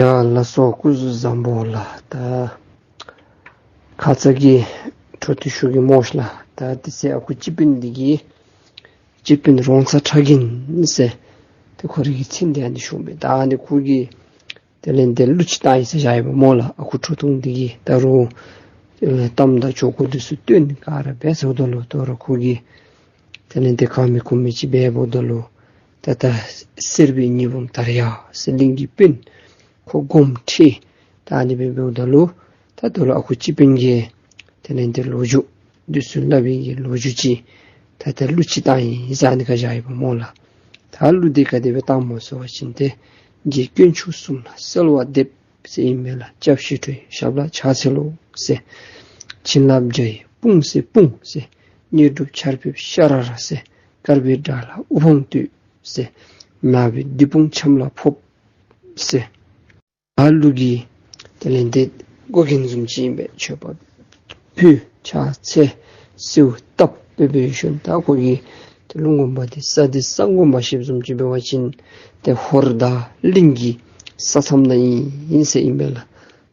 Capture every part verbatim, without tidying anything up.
ཡ་ལགས་སོ། སྐུ་གཟུགས་བཟང་པོ་ལགས། ད་ཁ་ཙ་གི་འཕྲོ་མཐུད་ཞུ་གེ་སྨོ་ལགས། ད་དེ་ཚེ་ཨ་ཁུ་སྤྱི་དཔོན་འདི་གིས་སྤྱི་དཔོན་རོང་ཚ་ཁྲ་རྒན་ཟེར་ཏེ་ཁོ་རའི་གི་མཚན་འདི་ཨ་ནི་ཞུཝ་མས། ད་ཨ་ནི་ཁོ་གིས་དེ་ལས་འདི་གླུ་ཅིག་བཏང་ཡི་ཟེར་བཞག་ཡི་པ་སྨོ་ལགས། ཨ་ཁུ་ཁྲོ་ཐུང་འདི་གིས་ད་རུང་ཨེ་གཏམ་དང་ཆོས་སྐོར་འདི་ཚུ་བཏོན་ག་ར་འབད་ཟེརཝ་ད་ལུ་ད་རུང་ཁོ་གིས་དེ་ལས་འདི་གང་མེད་ཀུ་མེད་ཅིག་འབདཝ་ད་ལུ་ད་ད་གསེར་པའི་ཉི་འབུམ་དར་ཡག་ཟེར་གླིང་གི་དཔོན་ཁོ་དགོངསམ་ཁྲེལ། ད་ཨ་ནི་སྦེ་འབདཝ་ད་ལུ་ད་ད་ལུ་ཨ་ཁུ་སྤྱི་དཔོན་གྱིས་དེ་ལས་འདི་ལོ་རྒྱུས་འདི་ཚུ་སླབ་པའི་གི་ལོ་རྒྱུས་ཅིག་ད་ད་གླུ་ཅིག་བཏང་ཡི་ཟེར་ཨ་ནི་ག་བཞག་ཡི་པ་སྨོ་ལགས། ད་གླུ་འདི་ག་དེ་སྦེ་བཏངམ་སྨོ་ཟེར་བ་ཅིན་ཏེ་རྗེ་དཀོན་མཆོག་གསུམ་ལ་གསོལ་བ་འདེབས་ཟེར་ཨིན་མས་ལགས། སྐྱབས་ཞི་ཁྲོ་ཞབས་ལ་ཕྱག་འཚལ་ལོ་ཟེར། བྱིན་རླབས་རྒྱ་ཡིས་སྤུངས་ཟེར་སྤུངས་ཟེར། དངོས་གྲུབ་ཆར་འབེབས་ཤ་ར་ར་ཟེར། དཀར་པོའི་དགྲ་ལྷ་དབུ་འཕང་བསྟོད་ཟེར། ནག་པོའི་བདུད་དཔུང་ཆམ་ལ་ཕོབ་ཟེར། ཨ་གླུ་གི་དེ་ལས་འདི་འགོ་རྐྱེན་བཟུམ་ཅིག་ཨིན་པས། མཆོད་པ་ཕུལ་ཕྱག་འཚལ་གསོལཝ་བཏབ་སྦེ་འབད་ཞིནམ་ད་ཁོ་གིས་ཏེ་ཀླུ་སྒོམ་པ་འདི་ས་འདི་ས་ངོ་མ་ཤེསཔ་བཟུམ་ཅིག་འབད་བ་ཅིན་ཏེ་ཧོར་དང་གླིང་གི་ས་མཚམས་ནང་ཨིན་ཟེར་ཨིན་པས་ལགས།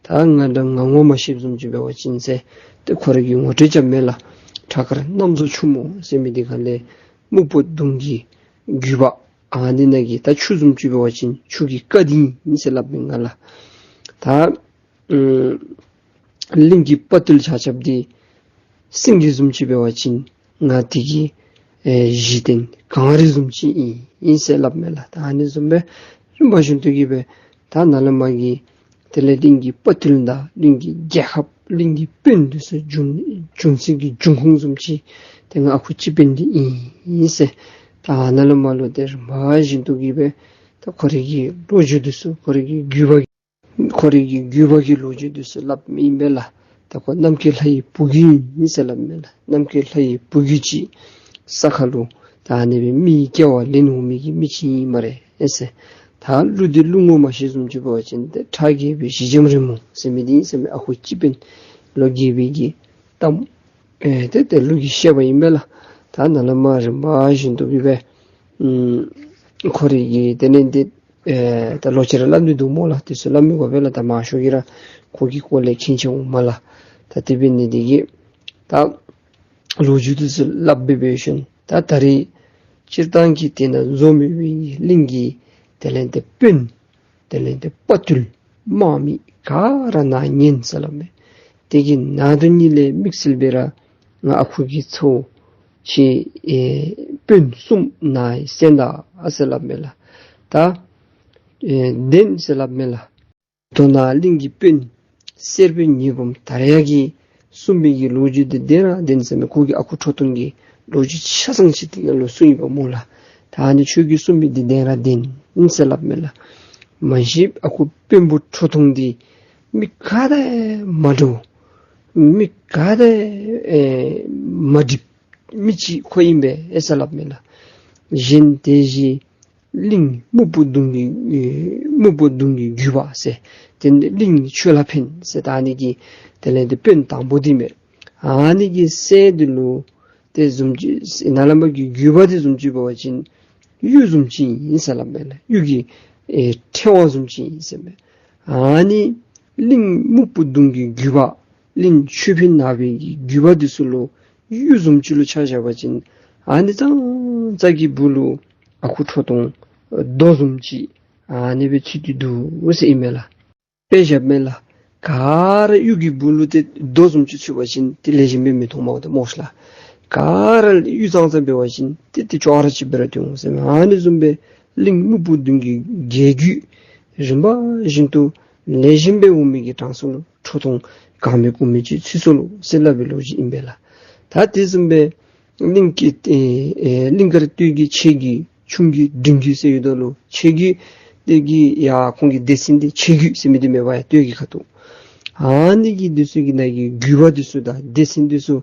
ད་ང་འདྲ་ང་ངོ་མ་ཤེསཔ་བཟུམ་ཅིག་འབད་བ་ཅིན་ཟེར་ཏེ་ཁོ་ར་གིས་ངོ་སྤྲོད་རྐྱབ་མས་ལགས། བྲག་དཀར་གནམ་མཛོ་ཆུ་མོ་ཟེར་མི་འདི་ཁ་ལས་སྨུག་པོ་གདོང་གི་རྒྱུད་པ་ཨ་ནི་ནང་གི་ད་ཆུ་བཟུམ་ཅིག་འབད་བ་ཅིན་ཆུ་གི་རྐ་འདི་ཨིན་ཟེར་སླབ་མས་ང་ལགས། ད་ཨམ་གླིང་གི་དཔའ་བརྟུལ་ཆ་ཁྱབ་འདི་སེང་གེ་བཟུམ་ཅིག་འབད་བ་ཅིན་ང་འདི་གི་ཨེ་གཞི་རྟེན་གངས་རི་བཟུམ་ཅིག་ཨིན་ཨིན་ཟེར་སླབ་མས་ལགས། ད་ཨ་ནི་བཟུམ་སྦེ་རིམ་པ་བཞིན་དུ་གི་སྦེ་ད་ནཱ་ལས་མར་གྱི་དེ་ལས་གླིང་གི་དཔའ་བརྟུལ་དང་གླིང་གི་རྒྱལ་ཁབ་གླིང་གི་དཔོན་འདི་ཚུ་འབྱུང་འབྱུང་སྲིད་ཀྱི་འབྱུང་ཁུངས་བཟུམ་ཅིག་ཏེ་ང་ཨ་ཁུ་སྤྱི་དཔོན་འདི་ཨིན་ཨིན་ཟེར། ད་ནཱ་ལས་མར་ལུ་ཏེ་རིམ་པ་བཞིན་དུ་གི་སྦེ་ད་ཁོ་རའི་གི་ལོ་རྒྱུས་འདི་ཚུ་ཁོ་རའི་གི་རྒྱུད་པ་ཁོ་རའི་གི་རྒྱུད་པ་གི་ལོ་རྒྱུས་འདི་ཚུ་སླབ་མི་ཨིན་པས་ལགས། ད་ཁོ་ནམ་མཁའི་ལྷ་ཡི་བུ་རྒྱུད་ཨིན་ཟེར་སླབ་མས་ལགས། ནམ་མཁའི་ལྷ་ཡི་བུ་རྒྱུད་ཅིག་ས་ཁ་ལུ་ད་ཨ་ནི་སྦེ་མི་སྐྱེ་བ་ལེན་འོང་མི་གི་མི་ཅིག་ཨིན་སྨ་རེ་ཨེ་ཟེར། ད་གླུ་འདི་གླུ་ངོ་མ་ཤེས་བཟུམ་ཅིག་འབད་བ་ཅིན་ཏེ་ཁྲ་རྒྱལ་པོའི་ཞི་འཇམ་རིང་མོ་ཟེར་མི་འདི་ཨིན་ཟེར་མས། ཨ་ཁུ་སྤྱི་དཔོན་ལོ་རྒས་པའི་གི་གཏམ་ཨེ་ཏེ་ཏེ་གླུ་གི་བཤད་པ་ཨིན་པས་ལགས། ད་ནཱ་ལས་མར་རིམ་པ་བཞིན་དུ་གི་སྦེ་ཨམ་ཁོ་རའི་གི་དེ་ལས་འདི་ཨེ་ད་ལོག་ཅི་ར་སླབ་ནི་འདུག་སྨོ་ལགས། དེ་ཚུ་སླབ་མི་དགོ་པས་ལགས། ད་མང་ཤོས་ཀྱིས་ར་ཁོ་གི་སྐོར་ལས་མཁྱེན་ཆེ་འོང་སྨོ་ལགས། ད་དེ་འབད་ནི་འདི་གིས་ད་ལོ་རྒྱུས་འདི་ཚུ་སླབ་སྦེ་འབད་ཞིནམ་ད་ད་རེས་སྤྱིར་བཏང་གི་དེ་ནང་འཛོམས་ཡོད་པའི་གླིང་གི་དེ་ལས་འདི་དཔོན་དེ་ལས་འདི་དཔའ་བརྟུལ་དམག་མི་ག་ར་ནཱ་ཉན་ཟེར་སླབ་མས། དེ་གི་ནང་དོན་ཉིད་ལས་དམིགས་བསལ་སྦེ་ར་ང་ཨ་ཁུ་གིས་ཚར་ཅིག་ཨེ་དཔོན་གསུམ་ནཱ་གསན་ད་ཨ་ཟེར་སླབ་མས་ལགས། ད་ཨེ་བདེན་ཟེར་སླབ་མས་ལགས། མདོར་ན་གླིང་གི་དཔོན་གསེར་པའི་ཉི་འབུམ་དར་ཡག་གིས་གསུངས་པའི་གི་ལོ་རྒྱུས་འདི་བདེན་ར་བདེན་ཟེར་མས། ཁོ་གིས་ཨ་ཁུ་ཁྲོ་ཐུང་གི་ལོ་རྒྱུས་ཆ་ཚང་ཅིག་དེ་ནང་ལུ་གསུངས་ཡོདཔ་སྨོ་ལགས། ད་ཨ་ནི་ཁྱོད་ཀྱིས་གསུངས་མི་འདི་བདེན་ར་བདེན་ཟེར་སླབ་མས་ལགས། མ་གཞི་ཨ་ཁུ་དཔོན་པོ་ཁྲོ་ཐུང་འདི་མི་ག་དང་མ་འདྲཝ་མི་ག་དང་ཨེ་མ་འགྲིགཔ་མི་ཅིག་ཁོ་ཨིན་པས་ཨེ་ཟེར་སླབ་མས་ལགས། གཞན་དེ་བཞིན་གླིང་སྨུག་པོ་གདོང་གི་ཨེ་སྨུག་པོ་གདོང་གི་རྒྱུད་པ་ཟེར་དེ་ནི་གླིང་ཆོས་ལ་ཕན་ཟེར་ད་ཨ་ནི་གི་དེ་ལས་འདི་དཔོན་དང་པོ་འདི་མས། ཨ་ནི་གི་སྲས་འདི་ལུ་དེ་བཟུམ་ཅིག་ནཱ་ལས་མར་གྱི་རྒྱུད་པ་དེ་བཟུམ་ཅིག་འབད་བ་ཅིན་གཡུ་བཟུམ་ཅིག་ཨིན་ཟེར་སླབ་མས་ལགས། གཡུ་གི་ཨེ་ཕྲེང་བ་བཟུམ་ཅིག་ཨིན་ཟེར་མས། ཨ་ནི་གླིང་སྨུག་པོ་གདོང་གི་རྒྱུད་པ་གླིང་ཆོས་ཕན་ནག་པོའི་གི་རྒྱུད་པ་འདི་ཚུ་ལུ་གཡུ་བཟུམ་ཅིག་ལུ་ཆ་བཞག་པ་ཅིན་ཨ་ནི་ཙང་ཙ་གི་སྦུག་ལུ་ཨ་ཁུ་ཁྲོ་ཐུང་རྡོ་བཟུམ་ཅིག་ཨ་ནི་སྦེ་ཚུད་དེ་འདུག་ཟེར་ཨིན་མས་ལགས། དཔེ་བཞགཔ་མས་ལགས། ག་ར་གཡུ་གི་སྦུག་ལུ་ཏེ་རྡོ་བཟུམ་ཅིག་ཚུད་པ་ཅིན་ཏེ་ལེགས་ཤོམ་སྦེ་མི་མཐོངམ་འོང་སྟེ་སྨོ་ཤ་ལགས། ག་ར་གཡུ་ཙང་ཙ་འབད་བ་ཅིན་ཏེ་ཏེ་ཅོག་ར་གཅིག་སྦེ་ར་ཏེ་འོང་ཟེར་མས། ཨ་ནི་བཟུམ་སྦེ་གླིང་སྨུག་པོ་གདོང་གི་རྒྱལ་རྒྱུད་རིམ་པ་བཞིན་དུ་ལེགས་ཤོམ་སྦེ་འོང་མི་གི་གྲངས་སུ་ལུ་ཁྲོ་ཐུང་གང་མེད་ཀུ་མེད་ཅིག་ཚུད་སོ་ལོ་ཟེར་སླབ་པའི་ལོ་རྒྱུས་ཨིན་པས་ལགས། ད་དེ་བཟུམ་སྦེ་གླིང་གི་ཨེ་ཨེ་གླིང་དཀར་སྟོད་ཀྱི་ཆེ་རྒྱུད་ཆུང་རྒྱུད་འབྲིང་རྒྱུད་ཟེར་ཡོད་དོ་ལོ། ཆེ་རྒྱུད་དེ་གི་ཡ་ཁོང་གི་སྡེ་ཚན་འདི་ཆེ་རྒྱུད་ཟེར་མི་འདི་མེད་པ་ཡ་སྟོད་ཀྱི་ཁ་ཐུག། ཨ་ནི་གི་འདི་ཚུ་གི་ནང་གི་རྒྱུད་པ་འདི་ཚུ་དང་སྡེ་ཚན་འདི་ཚུ་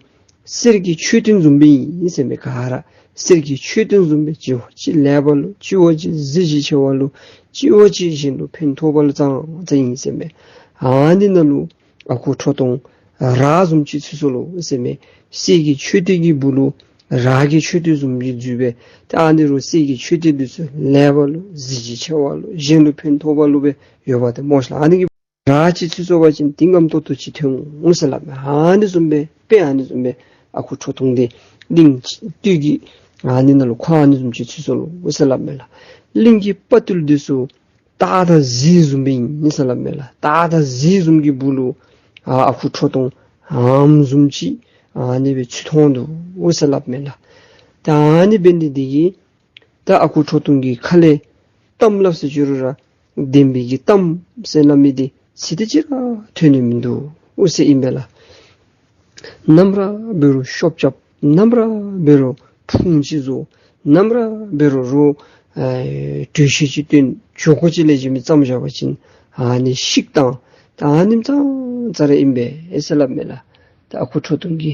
གསེར་གྱི་མཆོད་རྟེན་བཟུམ་སྦེ་ཨིན་ཟེར་མས། ག་ར་གསེར་གྱི་མཆོད་རྟེན་བཟུམ་སྦེ་གཅིག་བ་གཅིག་ལེགས་པ་ལུ་གཅིག་བ་གཅིག་གཟི་བརྗིད་ཆེ་བ་ལུ་གཅིག་བ་གཅིག་གཞན་ལུ་ཕན་ཐོགས་པ་ལུ་ཙང་ཙ་ཨིན་ཟེར་མས། ཨ་ནི་ནང་ལུ་ཨ་ཁུ་ཁྲོ་ཐུང་ར་བཟུམ་ཅིག་ཚུད་སོ་ལོ་ཟེར་མས། གསེར་གྱི་མཆོད་རྟེན་གྱི་སྦུག་ལུ་ རག་གི་མཆོད་རྟེན་བཟུམ་གྱི་རྫུས་སྦེ་ཏེ་ཨ་ནི་རུང་གསེར་གྱི་མཆོད་རྟེན་འདི་ཚུ་ལེགས་པ་ལུ་གཟི་བརྗིད་ཆེ་བ་ལུ་གཞན་ལུ་ཕན་ཐོགས་པ་ལུ་སྦེ་ཡོདཔ་ཏེ་སྨོ་ཤ་ལགས། ཨ་ནི་གི་རག་ཅིག་ཚུད་སོང་པ་ཅིན་ཏེ་རྔམ་ཏོག་ཏོ་ཅིག་ཐོན་འོང་ཟེར་སླབ་མས། ཨ་ནི་བཟུམ་སྦེ་དཔེ་ཨ་ནི་བཟུམ་སྦེ་ཨ་ཁུ་ཁྲོ་ཐུང་འདི་གླིང་སྟོད་ཀྱི་ཨ་ནི་ནང་ལུ་ཁོ་ཨ་ནི་བཟུམ་ཅིག་ཚུད་སོ་ནུག་ཟེར་སླབ་མས་ལགས། གླིང་གི་དཔའ་བརྟུལ་འདི་ཚུ་སྟག་དང་གཟིག་བཟུམ་སྦེ་ཨིན་ཟེར་སླབ་མས་ལགས། སྟག་དང་གཟིག་བཟུམ་གྱི་སྦུག་ལུ་ཨ་ཨ་ཁུ་ཁྲོ་ཐུང་ཨ་ནི་བཟུམ་ཅིག་ཨ་ནི་སྦེ་ཚུད་ཐོན་ནུག་ཟེར་སླབ་མས་ལགས། ད་ཨ་ནི་འབད་ནི་འདི་གིས་ད་ཨ་ཁུ་ཁྲོ་ཐུང་གི་ཁ་ལས་གཏམ་སླབ་ཟེར་ཅི་རུང་ར་བདེན་པའི་གི་གཏམ་ཟེར་སླབ་མི་འདི་ཚིག་དེ་ཅིག་ར་ཐོན་ནི་མིན་འདུག་ཟེར་ཨིན་པས་ལགས། ནམ་ར་འབད་རུང་ཤོབ་རྐྱབ། ནམ་ར་འབད་རུང་ཕུང་ཅིག་བཟོ། ནམ་ར་འབད་རུང་རོ་ཨེ་གྲོས་གཞི་ཅིག་བཏོན། ཇོ་ཁོ་ཅིག་ལེགས་ཤོམ་སྦེ་བརྩམས་བཞག་པ་ཅིན་ཨ་ནི་བཤིག་བཏང་། ད་ཨ་ནེམ་ཙང་ཙ་ར་ཨིན་པས་ཟེར་སླབ་མས་ལགས། ད་ཨ་ཁུ་ཁྲོ་ཐུང་གི་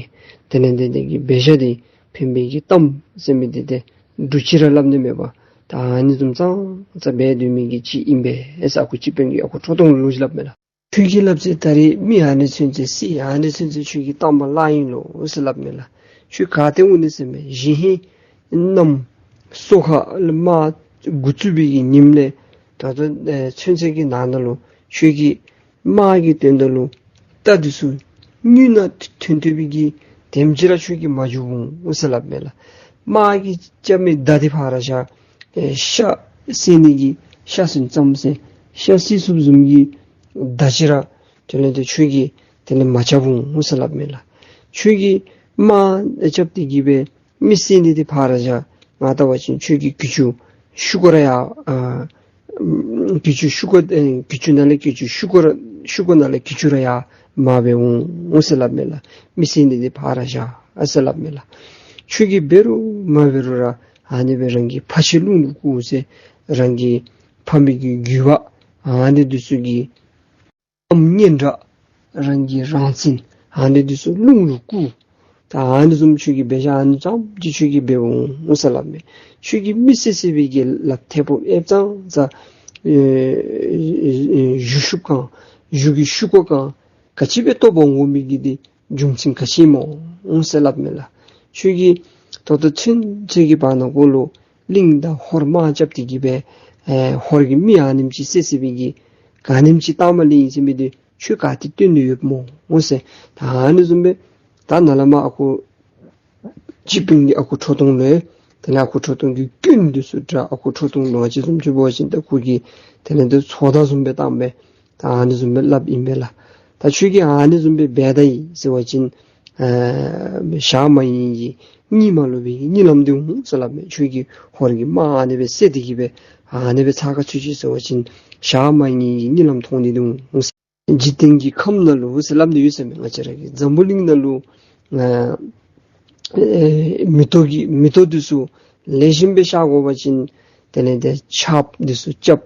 དེ་ལས་དེ་དེ་གི་འབད་བཞག་འདི་ཕན་པའི་གི་གཏམ་ཟེར་མི་འདི་ཏེ་འབྲུ་ཅིག་ར་སླབ་ནི་མེད་པར་ད་ཨ་ནི་བཟུམ་ཙང་ཙ་འབད་སྡོད་མི་གི་ཅིག་ཨིན་པས་ཟེར་ཨ་ཁུ་སྤྱི་དཔོན་གྱིས་ཨ་ཁུ་ཁྲོ་ཐུང་ལུ་སླབ་མས་ལགས། ཁྱོད་ཀྱིས་སླབ་ཟེར་ད་རེས་མི་ཨ་ནི་ཚུན་ཚོད་གསད། ཨ་ནི་ཚུན་ཚོད་ཁྱོད་ཀྱིས་བཏང་པ་ལཱ་ཨིན་ལོ་ཟེར་སླབ་མས་ལགས། ཁྱོད་ག་ཏེ་འོང་ནི་ཟེར་མས། གཞེས་ཧེང་གནམ་སོ་ཁ་ལས་དམག་འགོ་བཙུགས་པའི་གི་ཉིནམ་ལས་ད་ལྟོ་ཨེ་ཚུན་ཚོད་ཀྱི་ནང་ན་ལུ་ཁྱོད་ཀྱིས་དམག་གི་དོན་དག་ལུ་རྟ་འདི་ཚུ་སྔོན་ན་ཐོན་ཐོན་པའི་གི་དེམ་ཅིག་ར་ཁྱོད་ཀྱིས་མ་འགྱོ་འོང་ཟེར་སླབ་མས་ལགས། དམག་གི་རྐྱབ་མི་མདའ་འདི་ཕར་བཞག། ཨེ་ཤ་བསད་ནི་གི་ཤ་ཟུན་ཙམ་ཟེར་ཤ་བསད་ཚུགསཔ་བཟུམ་གྱི་མདའ་ཅིག་ར་དེ་ལས་དེ་ཁྱོད་ཀྱིས་དེ་ལས་མ་རྐྱབ་འོང་ཟེར་སླབ་མས་ལགས། ཁྱོད་ཀྱིས་དམག་རྐྱབ་སྟེ་གི་སྦེ་མི་བསད་ནི་འདི་ཕར་བཞག། ང་བལྟ་བ་ཅིན་ཁྱོད་ཀྱིས་གྱི་ཅུང་ཤུ་ཀུ་ར་ཡར་ཨ་གྱི་ཅུང་ཤུ་ཀུ་ཨེ་གྱི་ཅུང་ནང་ལས་གྱི་ཅུང་ཤུ་ཀུ་ར་ཤུ་ཀུ་ནང་ལས་གྱི་ཅུང་ར་ཡར་མར་འབད་འོང་ཟེར་སླབ་མས་ལགས། མི་བསད་ནི་འདི་ཕར་བཞག་ཟེར་སླབ་མས་ལགས། ཁྱོད་ཀྱིས་འབད་རུང་མ་འབད་རུང་ར་ཨ་ནི་སྦེ་རང་གི་ཕ་ཤི་རླུང་ལུ་བསྐུར་ཟེར་རང་གི་ཕ་མེས་ཀྱི་རྒྱུད་པ་ཨ་ནི་འདི་ཚུ་གི་གཏམ་སྙན་གྲགས་རང་གི་རང་བཙན་ཨ་ནི་འདི་ཚུ་རླུང་ལུ་བསྐུར། ད་ཨ་ནི་བཟུམ་ཁྱོད་ཀྱིས་འབད་བཞག། ཨ་ནི་ཙམ་ཅིག་ཁྱོད་ཀྱིས་འབད་འོང་ཟེར་སླབ་མས། ཁྱོད་ཀྱིས་མི་བསད་བསད་པའི་གི་ལགཔ་ཐལ་པོ་ཨེབ་ཙང་ཙ་ཨེ་གཞུ་ཤུབས་གང་གཞུ་གི་ཤུ་ཀུ་གང་ག་ཅི་སྦེ་བཏོག་འབག་འོང་མི་གི་འདི་རྒྱུ་མཚན་ག་ཅི་སྨོ་ཟེར་སླབ་མས་ལགས། ཁྱོད་ཀྱིས་ད་ལྟོ་ཚུན་ཚོད་ཀྱི་བར་ན་གུ་ལུ་གླིང་དང་ཧོར་དམག་རྐྱབ་སྟེ་གི་སྦེ་ཨེ་ཧོར་གྱི་མི་ཨ་ནེམ་ཅིག་བསད་བསད་པའི་གི་ག་ནེམ་ཅིག་ལྟག་མ་ལས་ཨིན་ཟེར་མི་འདི་ཁྱོད་ག་ཏེ་སྟོན་ནི་ཡོདཔ་སྨོ་ཟེར། ད་ཨ་ནི་བཟུམ་སྦེ་ད་ནཱ་ལས་མར་ཨ་ཁུ་སྤྱི་དཔོན་གྱིས་ཨ་ཁུ་ཁྲོ་ཐུང་ལུ་དེ་ལས་ཨ་ཁུ་ཁྲོ་ཐུང་གི་སྐྱོན་འདི་ཚུ་དྲ། ཨ་ཁུ་ཁྲོ་ཐུང་ལུ་ང་བཅས་བཟུམ་ཅིག་འབད་བ་ཅིན་ད་ཁོ་གིས་དེ་ལས་དེ་ཚོགས་བདའ་བཟུམ་སྦེ་བཏང་སྦེ་ད་ཨ་ནི་བཟུམ་སྦེ་སླབ་ཨིན་པས་ལགས། ད་ཁྱོད་ཀྱིས་ཨ་ནི་བཟུམ་སྦེ་འབད་ད་ཡི་ཟེར་བ་ཅིན་ཨ་ཞག་མ་ཡིན་གྱི་གཉིད་མ་ལོག་པའི་གཉིད་ལམ་འདི་འོང་ཟེར་སླབ་མས། ཁྱོད་ཀྱིས་ཧོར་གྱི་དམག་ཨ་ནི་སྦེ་བསད་དེ་གི་སྦེ་ཨ་ནི་སྦེ་ཚ་ཁ་ཚུད་ཅི་ཟེར་བ་ཅིན་ཞག་མ་ཡིན་གྱི་གཉིད་ལམ་མཐོང་ནི་འདི་འོང་ཟེར། འཇིག་རྟེན་གྱི་ཁམས་ནང་ལུ་ཟེར་སླབ་ནི་ཡོད་ཟེར་མས། ང་བཅས་ར་གི་འཛམ་བུ་གླིང་ནང་ལུ་ཨ་ཨེ་མེ་ཏོག་གི་མེ་ཏོག་འདི་ཚུ་ལེགས་ཤོམ་སྦེ་ཤར་དགོ་པ་ཅིན་དེ་ལས་དེ་ཆརཔ་འདི་ཚུ་རྐྱབ།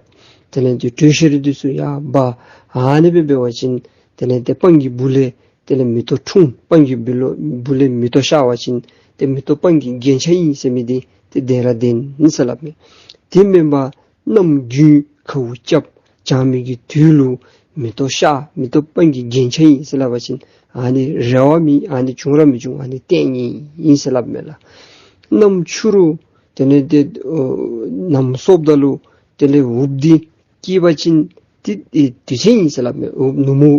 དེ་ལས་དེ་དྲོད་གཤེར་འདི་ཚུ་ཡར་འབག། ཨ་ནི་སྦེ་འབད་བ་ཅིན་དེ་ལས་དེ་སྤང་གི་སྦུག་ལས་དེ་ལས་མེ་ཏོག་འཁྲུངས། སྤང་གི་སྦུག་ལུ་སྦུག་ལས་མེ་ཏོག་ཤར་བ་ཅིན་དེ་མེ་ཏོག་སྤང་གི་རྒྱན་ཆ་ཨིན་ཟེར་མི་འདི་དེ་བདེན་ར་བདེན་ཟེར་སླབ་མས། དེ་མེན་པར་གནམ་དགུན་ཁཝ་རྐྱབ་བྱང་མི་གི་དུས་ལུ་མེ་ཏོག་ཤར། མེ་ཏོག་སྤང་གི་རྒྱན་ཆ་ཨིན་ཟེར་སླབ་པ་ཅིན་ཨ་ནི་རེ་བ་མེད། ཨ་ནི་བྱུང་ར་མི་བྱུང་། ཨ་ནི་ལྟས་ངན་ཨིན་ཟེར་སླབ་མས་ལགས། གནམ་ཕྱི་རུ་དེ་ལས་དེ་ཨོ་གནམ་སྲོཝ་ད་ལུ་དེ་ལས་འུགཔ་འདི་སྐྱེས་པ་ཅིན་དེ་དེ་དུས་ཆེན་ཨིན་ཟེར་སླབ་མས། འུགཔ་ནུབ་མོ་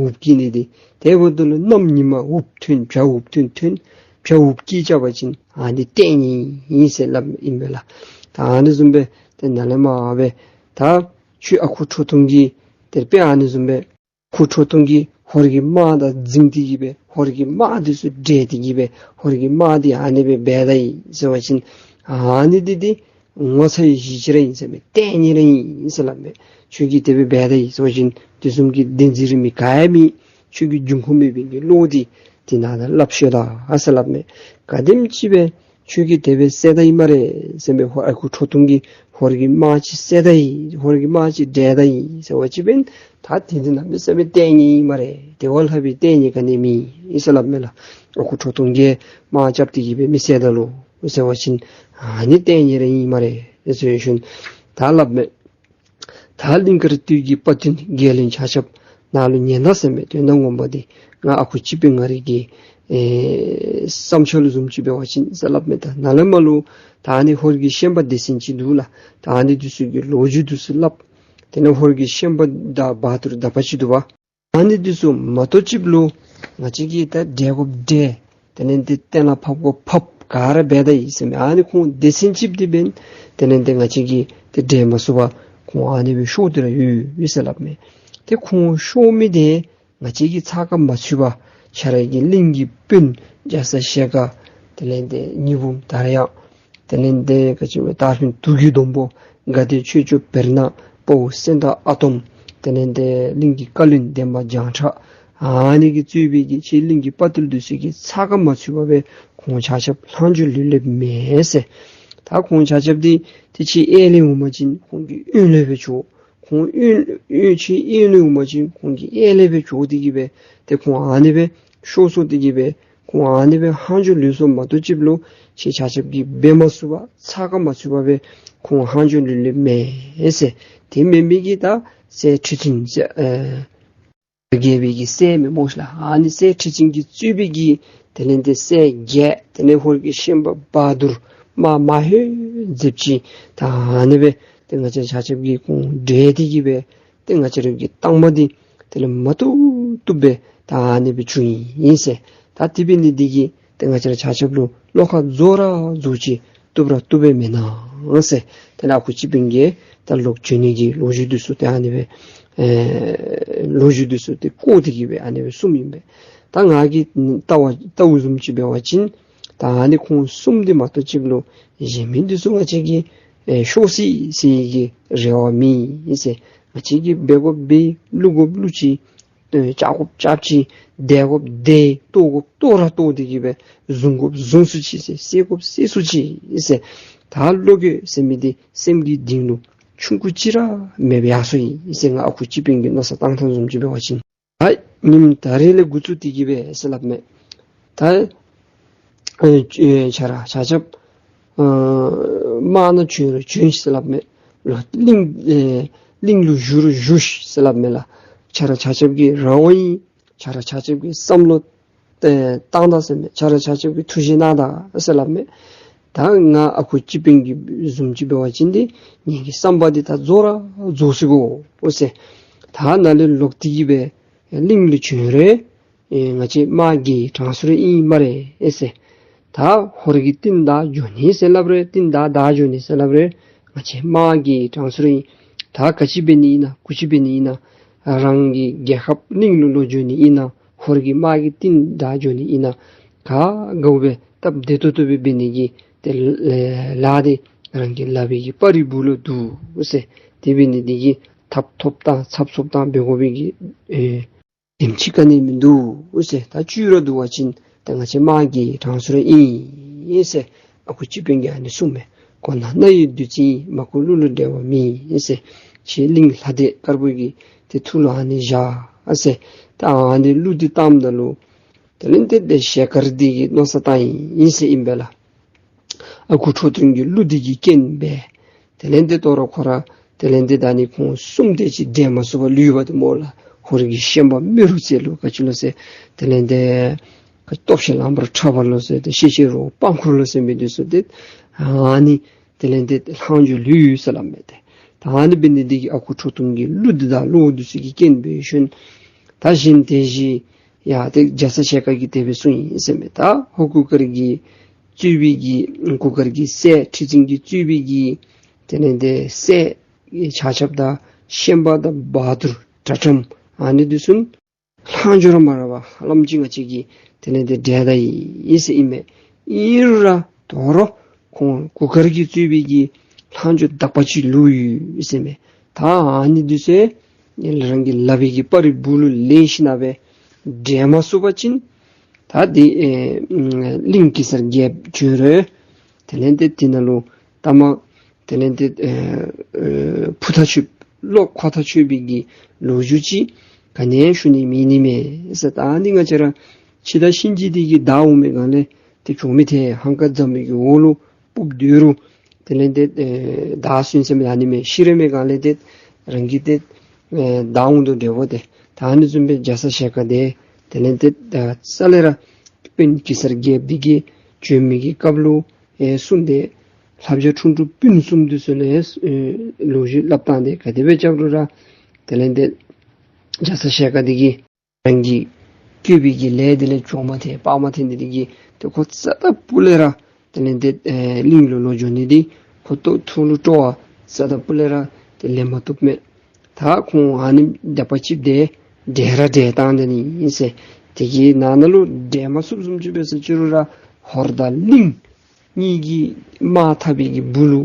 འུགཔ་སྐྱེ་ནི་འདི། དེ་འབདཝ་ད་ལུ་གནམ་ཉིན་མ་འུགཔ་ཐོན། བྱཱར་འུགཔ་ཐོན་ཐོན། བྱཱར་འུགཔ་སྐྱེས་བཅར་བ་ཅིན་ཨ་ནི་ལྟས་ངན་ཨིན་ཟེར་སླབ་ཨིན་པས་ལགས། ད་ཨ་ནི་བཟུམ་སྦེ་དེ་ནཱ་ལས་མར་སྦེ་ད་ཁྱོད་ཨ་ཁུ་ཁྲོ་ཐུང་གིས་དེ་སྦེ་ཨ་ནི་བཟུམ་སྦེ་ཁུ་ཁྲོ་ཐུང་གིས་ཧོར་གྱི་དམག་དང་འཛིང་སྟེ་གི་སྦེ་ཧོར་གྱི་དམག་འདི་ཚུ་བསྒྲལ་ཏེ་གི་སྦེ་ཧོར་གྱི་དམག་འདི་ཨ་ནི་སྦེ་འབད་ད་ཡི་ཟེར་བ་ཅིན་ཨ་ནི་འདི་འདི་ངོ་ཚ་བའི་གཞི་ཅིག་ར་ཨིན་ཟེར་མས། ལྟས་ངན་ར་ཨིན་ཟེར་སླབ་མས། ཁྱོད་ཀྱིས་དེ་སྦེ་འབད་ད་ཡི་ཟེར་བ་ཅིན་དེ་བཟུམ་གྱི་བདེན་འཛིན་རིང་མོ་ག་ཡང་མེད། ཁྱོད་ཀྱིས་འབྱུང་ཁུངས་མེད་པའི་གི་བློ་འདི་དེ་ནང་ན་སླབ་ཤོད་ད་ཨ་ཟེར་སླབ་མས། ག་དེམ་ཅིག་སྦེ་ཁྱོད་ཀྱིས་དེ་སྦེ་བསད་ད་ཡི་སྨ་རེ་ཟེར་མས། ཧོར་ཨ་ཁུ་ཁྲོ་ཐུང་གིས་ཧོར་གྱི་དམག་ཅིག་བསད་ད་ཡི་ཧོར་གྱི་དམག་ཅིག་བསྒྲལ་ད་ཡི་ཟེར་བ་ཅིན་འབདན་ད་དེ་འདི་གནམ་མེད་ས་མེད་ལྟས་ངན་ཨིན་སྨ་རེ། དེ་བ་ལྷག་པའི་ལྟས་ངན་ག་ནི་མེད་ཨིན་ཟེར་སླབ་མས་ལགས། ཨ་ཁུ་ཁྲོ་ཐུང་གིས་དམག་རྐྱབ་སྟེ་གི་སྦེ་མི་བསད་ད་ལོ་ཟེར་བ་ཅིན་ཨ་ནི་ལྟས་ངན་ར་ཨིན་སྨ་རེ་ཟེར་ཞུ་ནི། ད་སླབ་མས། ད་གླིང་དཀར་སྟོད་ཀྱི་དཔའ་རྟུལ་རྒྱལ་བློན་ཆ་ཁྱབ་ནཱ་ལུ་ཉན་ད་ཟེར་མས། དོན་དག་ངོ་མ་འདི་ང་ཨ་ཁུ་སྤྱི་དཔོན་ང་རའི་གི་ ཨེ་བསམ་འཆར་བཟུམ་ཅིག་འབད་བ་ཅིན་ཟེར་སླབ་མས། ད་ནཱ་ལས་མར་ལུ་ད་ཨ་ནི་ཧོར་གྱི་ཤན་པ་སྡེ་ཚན་ཅིག་འདུག་ལགས། ད་ཨ་ནི་འདི་ཚུ་གི་ལོ་རྒྱུས་འདི་ཚུ་སླབ། དེ་ལས་ཧོར་གྱི་ཤན་པ་དང་བ་ཐུར་དག་པ་ཅིག་འདུག་པ། ཨ་ནི་འདི་ཚུ་མ་གཏོགས་ཅིག་ལུ་ང་བཅས་ཀྱིས་ད་བསྒྲལ་དགོཔ་བསྒྲལ། དེ་ལས་འདི་གཏན་ལ་ཕབ་དགོཔ་ཕབ། ག་ར་འབད་ད་ཡི་ཟེར་མས། ཨ་ནི་ཁོང་སྡེ་ཚན་གཅིག་འདི་འབདན་དེ་ལས་འདི་ང་བཅས་ཀྱིས་ཏེ་བསྒྲལ་མ་ཚུགས་པར་ཁོང་ཨ་ནི་སྦེ་ཤོར་ཏེ་ར་ཡོད་ཡོད་ཟེར་སླབ་མས། ཏེ་ཁོང་ཤོར་མི་འདི་ང་བཅས་ཀྱིས་ཚགས་ཁར་མ་ཚུད་པར་ཁྱོད་ར་གི་གླིང་གི་དཔོན་རྒྱ་ཚ་ཞལ་དཀར། དེ་ལས་འདི་ཉི་འབུམ་དར་དབྱངས། དེ་ལས་འདི་ག་ཅི་སྦེ་སྟག་ཕུ་དུར་གྱི་སྡོང་པོ། དགའ་བདེ་ཆོས་སྐྱོང་བེར་ནག། དཔའ་བོ་སེང་སྟག་ཨ་དོམ། དེ་ལས་འདི་གླིང་གི་བཀའ་བློན་འདན་མ་བྱང་ཁྲ། ཨ་ནི་གིས་གཙོས་པའི་གི་ཁྱེད་གླིང་གི་དཔའ་རྟུལ་འདི་ཚུ་གིས་ཚགས་ཁར་མ་ཚུད་པར་སྦེ་ཁོང་ཆ་ཁྱབ་ལྷག་འཕྲོ་ལུས་སླེབས་མས་ཟེར། ད་ཁོང་ཆ་ཁྱབ་འདི་ཏེ་ཁྱེད་གཡས་ལས་འོང་པ་ཅིན་ཁོང་གི་གཡོན་ལས་སྦེ་འགྱོ། ཁོང་གཡོན་གཡོན་ཁྱེད་གཡོན་ལས་འོང་པ་ཅིན་ཁོང་གི་གཡས་ལས་སྦེ་འགྱོ་སྟེ་གི་སྦེ་ཏེ་ཁོང་ཨ་ནི་སྦེ་ཤོར་སོང་སྟེ་གི་སྦེ་ཁོང་ཨ་ནི་སྦེ་ལྷག་འཕྲོ་ལུས་སོངམ་མ་གཏོགས་ཅིག་ལུ་ཁྱེད་ཆ་ཁྱབ་ཀྱིས་འབད་མ་ཚུགས་པར་ཚགས་ཁར་མ་ཚུད་པར་སྦེ་ཁོང་ལྷག་འཕྲོ་ལུས་སླེབས་མས་ཟེར། དེ་མེན་མི་གི་ད་སྲས་ཁྲི་བཙུན་ཟེར་ཨེ་རྒྱལ་པོའི་གི་སྲས་མེན་མོ་ཤིག་ལགས། ཨ་ནི་སྲས་ཁྲི་བཙུན་གྱིས་གཙོས་པའི་གི་དེ་ལས་འདི་སྲས་བརྒྱད། དེ་ལས་ཧོར་གྱི་ཤན་པ་བ་ཐུར་དམག་མ་ཧེ་འཛེབ་ཅི། ད་ཨ་ནི་སྦེ་ཏེ་ང་བཅས་ཆ་ཁྱབ་ཀྱིས་ཁོང་བསྒྲལ་ཏེ་གི་སྦེ་ཏེ་ང་བཅས་ར་གི་རྟིང་མ་འདི་དེ་ལས་མ་བཏུབ་བཏུབ་སྦེ་ད་ཨ་ནི་སྦེ་བྱུང་ཡི་ཟེར། ད་དེ་འབད་ནི་འདི་གིས་ཏེ་ང་བཅས་ར་ཆ་ཁྱབ་ལུ་བློ་ཁ་རྫོགས་ར་རྫོགས་ཅི། བཏུབ་ར་བཏུབ་པས་མེན་ན་ཟེར། དེ་ལས་ཨ་ཁུ་སྤྱི་དཔོན་གྱིས་ད་ལོག་བྱོན་ནི་གི་ལོ་རྒྱུས་འདི་ཚུ་ཏེ་ཨ་ནི་སྦེ་ཨེ་ལོ་རྒྱུས་འདི་ཚུ་ཏེ་བཀོད་དེ་གི་སྦེ་ཨ་ནི་སྦེ་གསུངམ་ཨིན་པས། ད་ང་གིས་ལྟ་བ་ལྟཝ་བཟུམ་ཅིག་འབད་བ་ཅིན་ད་ཨ་ནི་ཁོང་གསུམ་འདི་མ་གཏོགས་ཅིག་ལུ་གཞན་མི་འདི་ཚུ་ང་བཅས་ཀྱིས་ཨེ་ཤོར་སི་སི་གི་རེ་བ་མེད་ཟེར། ང་བཅས་ཀྱིས་འབད་དགོཔ་འབད། བླུག་དགོཔ་བླུག་ཅི། ཨེ་རྐྱབ་དགོཔ་རྐྱབ་ཅི། བསྡད་དགོཔ་བསྡད། གཏོར་དགོཔ་གཏོར་ར་གཏོར་ཏེ་གི་སྦེ་བཟུང་དགོཔ་བཟུང་ཚུགས་ཅི་ཟེར། བསད་དགོཔ་བསད་ཚུགས་ཅི་ཟེར། ད་བློ་འགྱོད་ཟེར་མི་འདི་སེམས་ཀྱི་གཏིང་ལུ་ཆུང་ཀུ་ཅིག་ར་མེདཔ་ཡར་སོ་ཡི་ཟེར་ང་ཨ་ཁུ་སྤྱི་དཔོན་གྱིས་མནོ་བསམ་བཏང་ཐངས་བཟུམ་ཅིག་འབད་བ་ཅིན། ད་ཉིནམ་ད་རེས་ལས་འགོ་བཙུགས་ཏེ་གི་སྦེ་ཟེར་སླབ་མས། ད་ཨེ་ཨེ་ཁྱོད་ར་ཆ་ཁྱབ་ཨ་དམག་ནང་བྱོན་རུང་བྱོན་ཤིག་ཟེར་སླབ་མས། ལོག་གླིང་ཨེ་གླིང་ལུ་བཞུགས་རུང་བཞུགས་ཤིག་ཟེར་སླབ་མས་ལགས། ཁྱོད་ར་ཆ་ཁྱབ་ཀྱི་རང་དབང་ཨིན། ཁྱོད་ར་ཆ་ཁྱབ་ཀྱིས་བསམ་བློ་ཏེ་བཏང་ད་ཟེར་མས། ཁྱོད་ར་ཆ་ཁྱབ་ཀྱིས་ཐུགས་བཞེད་གནང་ད་ཟེར་སླབ་མས། ད་ང་ཨ་ཁུ་སྤྱི་དཔོན་གྱི་བཟུམ་ཅིག་འབད་བ་ཅིན་འདི་ངེ་གི་བསམ་པ་འདི་ད་རྫོགས་ར་རྫོགས་སོ་གོ་ཟེར། ད་ནཱ་ལས་ལོག་སྟེ་གི་སྦེ་གླིང་ལུ་བྱོན་རུང་ཨེ་ང་བཅས་དམག་རྒྱལ་གྲངས་སུ་ར་ཨིན་སྨ་རེ་ཨེ་ཟེར། ད་ཧོར་གྱིས་རྟིང་བདའ་འགྱོ་ནི་ཟེར་སླབ་རུང་རྟིང་བདའ་བདའ་འགྱོ་ནི་ཟེར་སླབ་རུང་ང་བཅས་དམག་རྒྱལ་གྲངས་སུ་ར་ཨིན། ད་ག་ཅི་འབད་ནི་ཨིན་ན་གུ་ཅི་འབད་ནི་ཨིན་ན། རང་གི་རྒྱལ་ཁབ་གླིང་ལུ་ལོག་འགྱོ་ནི་ཨིན་ན། ཧོར་གྱི་དམག་གིས་རྟིང་བདའ་འགྱོ་ནི་ཨིན་ན། ག་དགའཝ་སྦེ་སྟབས་བདེ་ཏོག་ཏོ་སྦེ་འབད་ནི་གི་ཏེ་ལཱ་འདི་རང་གི་ལག་པའི་གི་སྤར་རི་སྦུག་ལུ་འདུག་ཟེར། དེ་འབད་ནི་འདི་གིས་ཐབ་ཐོབ་དང་ཚབ་ཚུབ་དང་འབད་དགོ་པའི་གི་ཨེ་དེམ་ཅིག་ག་ནི་མིན་འདུག་ཟེར། ད་བཅུད་ར་བསྡུ་བ་ཅིན་ད་ང་བཅས་དམག་རྒྱལ་གྲངས་སུ་ར་ཨིན་ཟེར་ཨ་ཁུ་སྤྱི་དཔོན་གྱིས་ཨ་ནི་གསུངས་མས། གོ་ན་རྣ་ཡི་བདུད་རྩི་ཨིན། མ་གོ་གླུ་ལུ་འགྲེལ་བ་མེད་ཟེར། ཁྱེད་གླིང་ལྷ་སྡེ་དཀར་པོ་གི་ཏེ་ཐུགས་ལུ་ཨ་ནི་བཞག་ཟེར། ད་ཨ་ནི་གླུ་འདི་བཏངམ་ད་ལུ་དེ་ལས་འདི་ཏེ་ཞལ་དཀར་འདི་གིས་མནོ་བསམ་བཏང་ཡི་ཟེར་ཨིན་པས་ལགས། ཨ་ཁུ་ཁྲོ་ཐུང་གི་གླུ་འདི་གི་རྐྱེན་སྦེ་དེ་ལས་འདི་དོ་རུང་ཁོ་ར་དེ་ལས་འདི་ད་ནི་ཁོང་གསུམ་དེ་ཅིག་བསྒྲལ་མ་ཚུགས་པར་ལུས་པ་འདི་སྨོ་ལགས། ཧོར་གྱི་ཤན་པ་རྨེ་རུ་རྩེ་ལོ་ག་ཅི་ལོ་ཟེར། དེ་ལས་འདི་སྟོབས་ཆེན་ལམ་བར་ཁྲ་བ་ལོ་ཟེར། ཏེ་ཤེས་བྱའི་རོ་སྤང་ཁུ་ལོ་ཟེར་མི་འདི་ཚུ་ཏེ་ཨ་ནི་དེ་ལས་འདི་ལྷག་འཕྲོ་ལུས་ཡོད་ཟེར་སླབ་མས་ཏེ། ད་ཨ་ནི་འབད་ནི་འདི་གིས་ཨ་ཁུ་ཁྲོ་ཐུང་གི་གླུ་འདི་དང་བློ་འདི་ཚུ་གི་རྐྱེན་སྦེ་ཞིནམ་ད་གཞན་དེ་བཞིན་ཡང་ཏེ་རྒྱ་ཚ་ཞལ་དཀར་གྱིས་དེ་སྦེ་གསུངས་ཡི་ཟེར་མས། ད་ཧོར་གུར་དཀར་གྱིས་གཙོས་པའི་གི་གུར་དཀར་གྱི་སྲས་ཁྲི་འཛིན་གྱིས་གཙོས་པའི་གི་དེ་ལས་འདི་སྲས་ཆ་ཁྱབ་དང་ཤན་པ་དང་བ་ཐུར་དྲག་ཁྲོམ་ཨ་ནི་འདི་ཚུ་ལྷག་འཕྲོ་ར་མ་ར་བར་ཧ་ལམ་ཅིག་ང་བཅས་ཀྱིས་དེ་ལས་འདི་བསྒྲལ་ད་ཡི་ཟེར་ཨིན་མས། ཨིན་རུང་ར་དོ་རུང་ཁོང་གུར་དཀར་གྱིས་གཙོས་པའི་གི་ལྷག་འཕྲོ་དག་པ་ཅིག་ལུས་ཡོད་ཟེར་མས། ད་ཨ་ནི་འདི་ཚུ་རང་གི་ལག་པའི་གི་སྤར་རི་སྦུག་ལུ་ལེན་ཞིནམ་སྦེ་བསྒྲལ་མ་ཚུགས་པ་ཅིན་ད་འདི་ཨེ་གླིང་གེ་སར་རྒྱལཔོ་བྱོན་རུང་དེ་ལས་འདི་དེ་ནང་ལུ་ལྟ་མ་དེ་ལས་འདི་ཨེ་ཨེ་ཕུ་ཐག་ཆོད་ལོག་ཁོ་ཐག་ཆོད་པའི་གི་ལོ་རྒྱུས་ཅིག་ག་ནི་ཡང་ཞུ་ནི་མེད་ནི་མས་ཟེར། ད་ཨ་ནི་ང་བཅས་ར་འཆི་བདག་གཤིན་རྗེ་འདི་གིས་བདའ་འོང་མི་སྒང་ལས་ཏེ་བྱུང་མི་དེ་ཧང་ཀ་རྫ་མའི་གི་འོག་ལུ་སྤུབ་སྡོད་རུང་དེ་ལས་འདི་ཨེ་བདའ་སོང་ཟེར་མི་ཨ་ནི་མས། ཤི་རན་མི་སྒང་ལས་འདི་རང་གིས་འདི་ཨེ་བདའ་འོང་དོ་འདྲཝ་འདི། ད་ཨ་ནི་བཟུམ་སྦེ་རྒྱ་ཚ་ཞལ་དཀར་འདི་དེ་ལས་འདི་ཨེ་རྩ་ལས་ར་ དཔོན་གེ་སར་རྒྱལཔོ་འདི་གིས་བྱོན་མི་གི་སྐབས་ལུ་ཨེ་གསུངས་ཏེ་ལྷ་བྱ་ཁྲུང་ཁྲུང་སྤུན་གསུམ་འདི་ཚུ་ལུ་ཨེ་ལོ་རྒྱུས་སླབ་བཏང་སྟེ་ག་དེ་སྦེ་རྐྱབ་རུང་ར་དེ་ལས་ཏེ་རྒྱ་ཚ་ཞལ་དཀར་འདི་གིས་རང་གིས་བསྐོས་པའི་གི་ལས་དེ་ལས་བྱོག་མ་ཐལ་དཔག་མ་ཐལ་ནི་དེ་གིས་ཏེ་ཁོ་རྩ་དང་ཕུ་ལས་ར་དེ་ལས་ཏེ་ཨེ་གླིང་ལུ་ལོག་འགྱོ་ནི་འདི་ཁོ་ཐུགས་ཐུགས་ལུ་སྤྲོ་བ་རྩ་དང་ཕུ་ལས་ར་ཏེ་ལེན་མ་བཏུབ་མས། ད་ཁོང་ཨ་ནི་དག་པ་ཅིག་དེ་བསྒྲལ་ར་བསྒྲལ་བཏང་དེ་ནི་ཨིན་ཟེར། དེ་གི་ནང་ན་ལུ་བསྒྲལ་མ་ཚུགསཔ་བཟུམ་ཅིག་འབད་ཟེར་ཅི་རུང་ར་ཧོར་དང་གླིང་གཉིས་ཀྱི་དམག་འཐབ་པའི་གི་སྦུག་ལུ་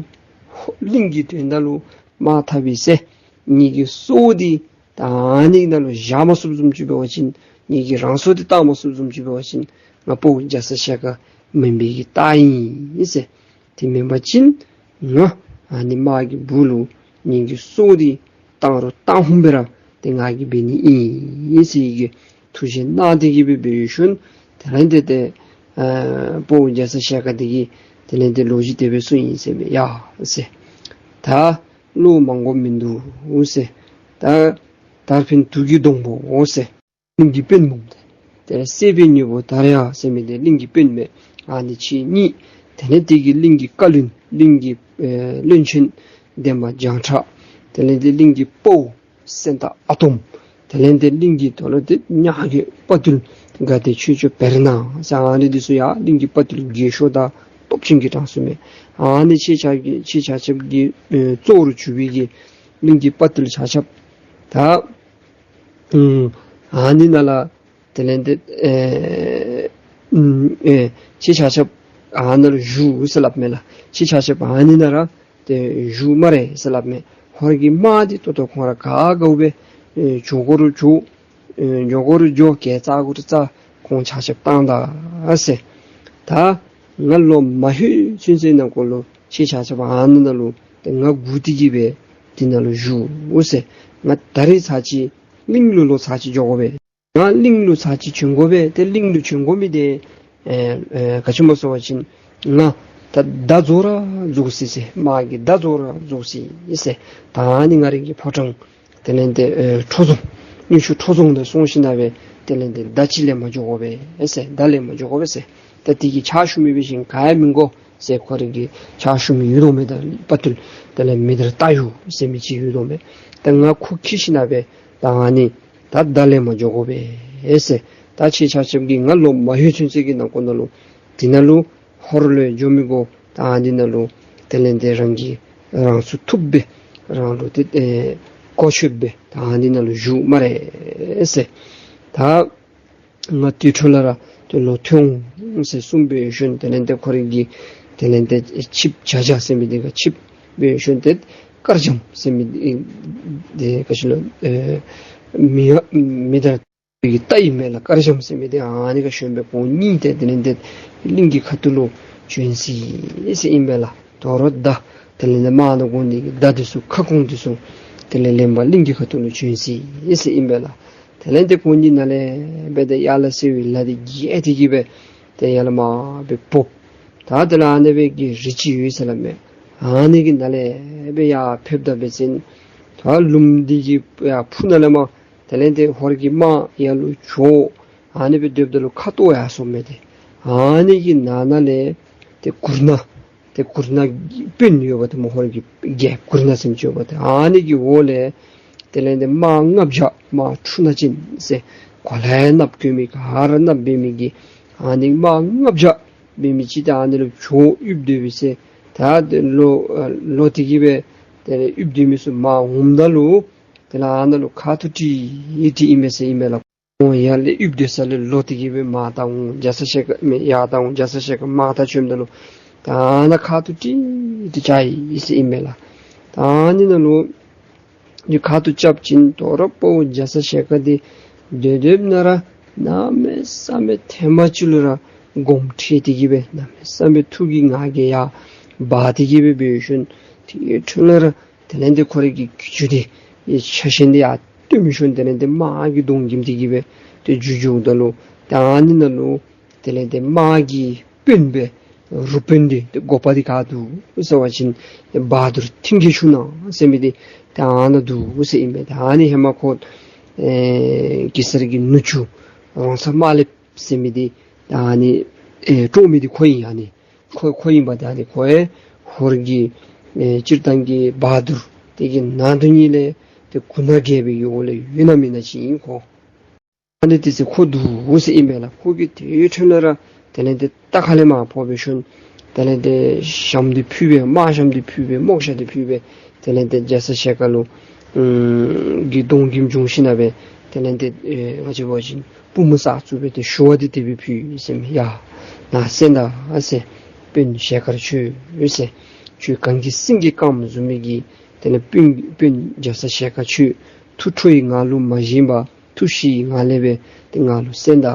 ཧོ་གླིང་གི་དོན་དག་ལུ་དམག་འཐབ་པའི་ཟེར་གཉིས་ཀྱི་སྲོག་འདི་ད་ཨ་ནི་ནང་ལུ་བཞག་མ་ཚུགསཔ་བཟུམ་ཅིག་འབད་བ་ཅིན་གཉིས་ཀྱི་རང་སྲོག་འདི་བཏང་མ་ཚུགསཔ་བཟུམ་ཅིག་འབད་བ་ཅིན་ང་དཔའ་བོ་རྒྱ་ཚ་ཞལ་དཀར་མེན་པའི་གི་རྟགས་ཨིན་ཟེར། དེ་མེན་པ་ཅིན་ང་ཨ་ནི་དམག་གི་སྦུག་ལུ་ངེ་གི་སྲོག་འདི་བཏང་རུང་བཏང་ཧུམ་སྦེ་ར་ཏེ་ང་གིས་འབད་ནི་ཨིན་ཟེར་གི་ཐུགས་བཞེད་གནང་སྟེ་གི་སྦེ་འབད་ཞིནམ་དེ་ལས་ཏེ་ཏེ་ཨ་དཔའ་བོ་རྒྱ་ཚ་ཞལ་དཀར་འདི་གིས་དེ་ལས་ཏེ་ལོ་རྒྱུས་དེ་སྦེ་གསུངས་ཡི་ཟེར་མས། ཡ་ཟེར། ད་བློ་མང་པོ་མིན་འདུག་ཟེར། ད་དར་འཕེན་དུག་གི་སྡོང་པོ་ཟེར། གླིང་གི་དཔོན་སྦོམ་དེ། དེ་ལས་སྲེད་པའི་མྱོས་པོ་དར་ཡག་ཟེར་མི་དེ་གླིང་གི་དཔོན་མས། ཨ་ནི་ཁྱེད་གཉིས། དེ་ལས་དེ་གི་གླིང་གི་བཀའ་བློན་གླིང་གི་ཨེ་བློན་ཆེན་འདན་མ་བྱང་ཁྲ། དེ་ལས་དེ་གླིང་གི་དཔའ་བོ་སེང་སྟག་ཨ་དོམ། དེ་ལས་དེ་གླིང་གི་དོ་ལོ་དེ་ཉག་གི་དཔའ་བརྟུལ་དགའ་བདེ་ཆོས་སྐྱོང་བེར་ནག་ཟེར། ཨ་ནི་འདི་ཚུ་ཡང་གླིང་གི་དཔའ་བརྟུལ་རྒས་ཤོས་དང་སྟོབས་ཆེན་གྱི་གྲངས་སུ་མས། ཨ་ནི་ཁྱེད་ཆ་ཁྱེད་ཆ་ཁྱབ་ཀྱི་ཨེ་གཙོ་བོར་གྱུར་པའི་གི་གླིང་གི་དཔའ་བརྟུལ་ཆ་ཁྱབ་ད་ཨུམ་ཨ་ནི་ནང་ལུ་དེ་ལས་ཏེ་ཨེ་ཨུམ་ཨེ་ཁྱེད་ཆ་ཁྱབ་ཨ་ནཱ་ལུ་བཞུགས་ཟེར་སླབ་མས་ལགས། ཁྱེད་ཆ་ཁྱབ་ཨ་ནི་ནང་ར་ཏེ་བཞུགས་སྨ་རེ་ཟེར་སླབ་མས། ཧོར་གྱི་དམག་འདི་ཏོག་ཏོ་ཁོང་ར་ག་དགའཝ་སྦེ་ཨེ་འགྱོ་དགོ་རུང་འགྱོ། ཨེ་འགྱོ་དགོ་རུང་འགྱོ། ག་རྩ་དགོ་རུང་རྩ། ཁོང་ཆ་ཁྱབ་བཏང་ད་ཟེར། ད་ང་ལོ་མ་ལྷོད་ཚུན་ཚོད་ནང་འཁོད་ལུ་ཁྱེད་ཆ་ཁྱབ་ཨ་ནཱ་ནང་ལུ་ཏེ་ང་སྒུག་སྟེ་གི་སྦེ་འདི་ནང་ལུ་བཞུགས་ཟེར། ང་ད་རིས་ཚར་གཅིག་གླིང་ལུ་ལོག་ཚར་གཅིག་འགྱོ་དགོ་པས། ང་གླིང་ལུ་ཚར་གཅིག་བྱོན་དགོ་པས། ཏེ་གླིང་ལུ་བྱོན་དགོ་མི་དེ་ཨེ་ཨེ་ག་ཅི་སྨོ་ཟེར་བ་ཅིན་ང་ད་མདའ་རྫོགས་ར་རྫོགས་སོ་ཡི་ཟེར། དམག་གི་མདའ་རྫོགས་ར་རྫོགས་སོ་ཡི་ཟེར། ད་ཨ་ནི་ང་རའི་གི་ཕོ་བྲང་དེ་ལས་ཏེ་ཨེ་ཁྲོ་རྫོང་སྨྱོ་ཆུ་ཁྲོ་རྫོང་དེ་སོང་ཞིནམ་ལས་དེ་ལས་ཏེ་མདའ་ཅིག་ལེན་པར་འགྱོ་དགོ་པས་ཟེར། མདའ་ལེན་པར་འགྱོ་དགོ་པས་ཟེར། ད་དེ་གི་ཕྱག་ཞུ་མི་འབད་ཞིནམ་ག་ཡང་མི་དགོ་ཟེར། ཁོ་རའི་གི་ཕྱག་ཞུ་མི་ཡོད་དོ་མས། ད་དཔའ་བརྟུལ་དེ་ལས་མི་དར་སྟག་ཡུ་ཟེར་མི་ཅིག་ཡོད་དོ་མས། ད་ང་ཁོ་འཁྱིད་ཞིནམ་ལས་ད་ཨ་ནི་ད་མདའ་ལེན་པར་འགྱོ་དགོ་པས་ཟེར། ད་ཁྱེད་ཆ་ཁྱབ་ཀྱིས་ང་ལོ་མ་ལྷོད་ཚུན་ཚོད་ཀྱི་ནང་འཁོད་ནང་ལུ་འདི་ནང་ལུ་ཧོར་ལུ་འགྱོ་མི་དགོ། ད་ཨ་ནི་ནང་ལུ་དེ་ལས་ཏེ་རང་གིས་རང་ཚུགས་ཐུབ་སྦེ་རང་ལུ་ཏེ་ཨེ་གོ་ཆོདཔ་སྦེ་ད་ཨ་ནི་ནང་ལུ་བཞུགས་སྨ་རེ་ཟེར། ད་ང་དེ་འཕྲོ་ལས་ར་ཏེ་ལོག་ཐོན་འོང་ཟེར་གསུངས་སྦེ་ཞིནམ་དེ་ལས་ཏེ་ཁོ་རའི་གི་དེ་ལས་ཏེ་ཆིབས་བྱ་བྱ་ཟེར་མི་དེ་ག་ཆིབས་སྦེ་ཞིནམ་ཏེ་དཀར་འཇམ་ཟེར་མི་དེ་ག་ཅི་ལོ་ཨེ་མི་མི་དར་གྱི་རྟ་ཨིན་མས་ལགས། དཀར་འཇམ་ཟེར་མི་དེ་ཨ་ནི་ག་ཞོན་སྦེ་ཁོང་གཉིས་ཏེ་དེ་ལས་ཏེ་གླིང་གི་ཁ་ཐུག་ལུ་བྱོན་སོ་ཡི་ཟེར་ཨིན་པས་ལགས། དོ་རུང་མདའ་དེ་ལས་ཏེ་དམག་ནང་འགོ་ནི་གི་མདའ་དེ་ཚུ་ཁ་སྐོང་དེ་ཚུ་དེ་ལས་ལེན་པར་གླིང་གི་ཁ་ཐུག་ལུ་བྱོན་སོ་ཡི་ཟེར་ཨིན་པས་ལགས། དེ་ལས་ཏེ་ཁོང་གཉིས་ནཱ་ལས་སྦེ་ཏེ་ཡར་ལ་སེར་བའི་ལ་དེ་བརྒལ་ཏེ་གི་སྦེ་ཏེ་ཡར་ལས་མར་སྦེ་འབོ། ད་དེ་ལས་ཨ་ནི་སྦེ་གི་རི་ཅིག་ཡོད་ཟེར་སླབ་མས། ཨ་ནི་གི་ནང་ལས་སྦེ་ཡར་ཕེབས་ད་འབད་བ་ཅིན་ད་ལུངམ་འདི་གི་ཡར་ཕུ་ནང་ལས་མར་དེ་ལས་ཏེ་ཧོར་གྱི་དམག་ཡར་ལུ་བྱོག། ཨ་ནི་སྦེ་སྡོདཔ་ད་ལུ་ཁ་ཐུག་ཡར་སོངམ་མས་ཏེ། ཨ་ནི་གི་ནང་ན་ལས་ཏེ་གུར་ནག་ཏེ་གུར་ནག་གི་དཔོན་ཡོདཔ་ཏེ་སྨོ། ཧོར་གྱི་རྒྱལཔོ་གུར་ནག་ཟེར་མི་ཅིག་ཡོདཔ་ཏེ། ཨ་ནི་གི་འོག་ལས་དེ་ལས་ཏེ་དམག་ལྔ་བརྒྱ་དམག་འཁྲུག་སྣ་ཅན་ཟེར་ག་ལས་ནཱ་བཀོད་མི་ག་ར་ནཱ་འབད་མི་གི་ཨ་ནི་དམག་ལྔ་བརྒྱ་འབད་མི་ཅིག་ད་ཨ་ནི་ལུ་བྱོག་ཡིབ་སྡོད་པས་ཟེར། ད་དེ་ལོག་ལོག་སྟེ་གི་སྦེ་དེ་ལས་ཡིབ་སྡོད་མི་ཚུ་མར་འོངམ་ད་ལུ་དེ་ལས་ཨ་ནཱ་ལུ་ཁ་ཐུག་ཀྲིག་ཀྲི་ཨིན་མས་ཟེར་ཨིན་མས་ལགས། ཁོང་ཡར་ལས་ཡིབ་སྡོད་ས་ལས་ལོག་སྟེ་གི་སྦེ་མར་ད་འོང་། རྒྱ་ཚ་ཞལ་དཀར་མེན་ཡར་ད་འོང་། རྒྱ་ཚ་ཞལ་དཀར་མར་ད་བྱོནམ་ད་ལུ་ད་ཨ་ནཱ་ཁ་ཐུག་ཀྲིག་ཀྲི་རྐྱབ་ཡི་ཟེར་ཨིན་མས་ལགས། ད་ཨ་ནི་ནང་ལུ་ཁ་ཐུག་རྐྱབ་ཞིནམ་དོ་རུང་དཔའ་བོ་རྒྱ་ཚ་ཞལ་དཀར་འདི་སྡོད་སྡོདཔ་ནང་ར་གནམ་མེད་ས་མེད་ཐེངས་མ་གཅིག་ལུ་ར་དགོངསམ་ཁྲེལ་ཏེ་གི་སྦེ་གནམ་མེད་ས་མེད་ཐུགས་ཀྱི་ང་རྒྱལ་ཡར་འབར་ཏེ་གི་སྦེ་འབད་ཞིནམ་དེ་འཕྲོ་ལས་ར་དེ་ལས་ཏེ་ཁོ་རའི་གི་གྱི་ཅུང་དེ་ཡི་ཆ་ཤས་དེ་ཡར་བཏོན་ཞིནམ་དེ་ལས་ཏེ་དམག་གི་གདོང་འགེམས་ཏེ་གི་སྦེ་ཏེ་འགྱོ་འགྱོཝ་ད་ལུ་ད་ཨ་ནི་ནང་ལུ་དེ་ལས་ཏེ་དམག་གི་དཔོན་སྦེ་རུ་དཔོན་འདི་ཏེ་འགོ་པ་འདི་ག་འདུག་ཟེར་བ་ཅིན་ཏེ་བ་དུར་མཐིང་གི་ཆུ་ནང་ཟེར་མི་འདི་ད་ཨ་ནཱ་འདུག་ཟེར་ཨིན་པས། ད་ཨ་ནི་ཧེ་མ་ཁོ་ཨེ་གེ་སར་གྱི་ནུ་གཅུང་རོང་ཚ་དམར་ལེབ་ཟེར་མི་འདི་ ད་ཨ་ནི་ཨེ་དཀྲོག་མི་འདི་ཁོ་ཨིན། ཨ་ནི་ཁོ་ཁོ་ཨིན་པ་ད་ཨ་ནི་ཁོ་ཨེ་ཧོར་གྱི་ཨེ་སྤྱིར་བཏང་གི་བ་དུར་དེ་གི་ནང་དོན་ཉིད་ལས་ཏེ་གུ་ན་རྒྱལ་པོའི་འོག་ལས་ཡོད་ན་མེན་ན་ཅིག་ཨིན་ཁོ། ཨ་ནི་དེ་ཚེ་ཁོ་འདུག་ཟེར་ཨིན་པས་ལགས། ཁོ་གིས་དེའི་འཕྲོ་ལས་ར་དེ་ལས་ཏེ་རྟ་ཁ་ལས་མར་བབས་པའི་ཤུལ་དེ་ལས་ཏེ་ཞྭམོ་འདི་ཕུལ་བས། དམག་ཞྭམོ་འདི་ཕུལ་བས། རྨོག་ཞྭ་འདི་ཕུལ་བས། དེ་ལས་ཏེ་རྒྱ་ཚ་ཞལ་དཀར་ལུ་ཨམ་གི་གདོང་ཁྱིམ་བྱུང་ཞིནམ་ལས་དེ་ལས་ཏེ་ཨེ་ང་བཅས་འབད་བ་ཅིན་པུས་མོ་བསགས་བཙུགས་སྦེ་ཏེ་ཞུ་བ་འདི་དེ་སྦེ་ཕུལ་ཟེར་མས། ཡ་ནཱ་གསན་ད་ཟེར། དཔོན་ཞལ་དཀར་ཁྱོད་ཟེར། ཁྱོད་གངས་ཀྱི་སེང་གེ་དཀརམོ་བཟུམ་མའི་གི་དེ་ལས་དཔོན་དཔོན་རྒྱ་ཚ་ཞལ་དཀར་ཁྱོད་ཐུགས་ཁྲོ་ཡི་ངང་ལུ་མ་བཞེངས་པར་ཐུགས་ཞི་ཡི་ངང་ལས་སྦེ་ཏེ་ང་ལུ་གསན་ད་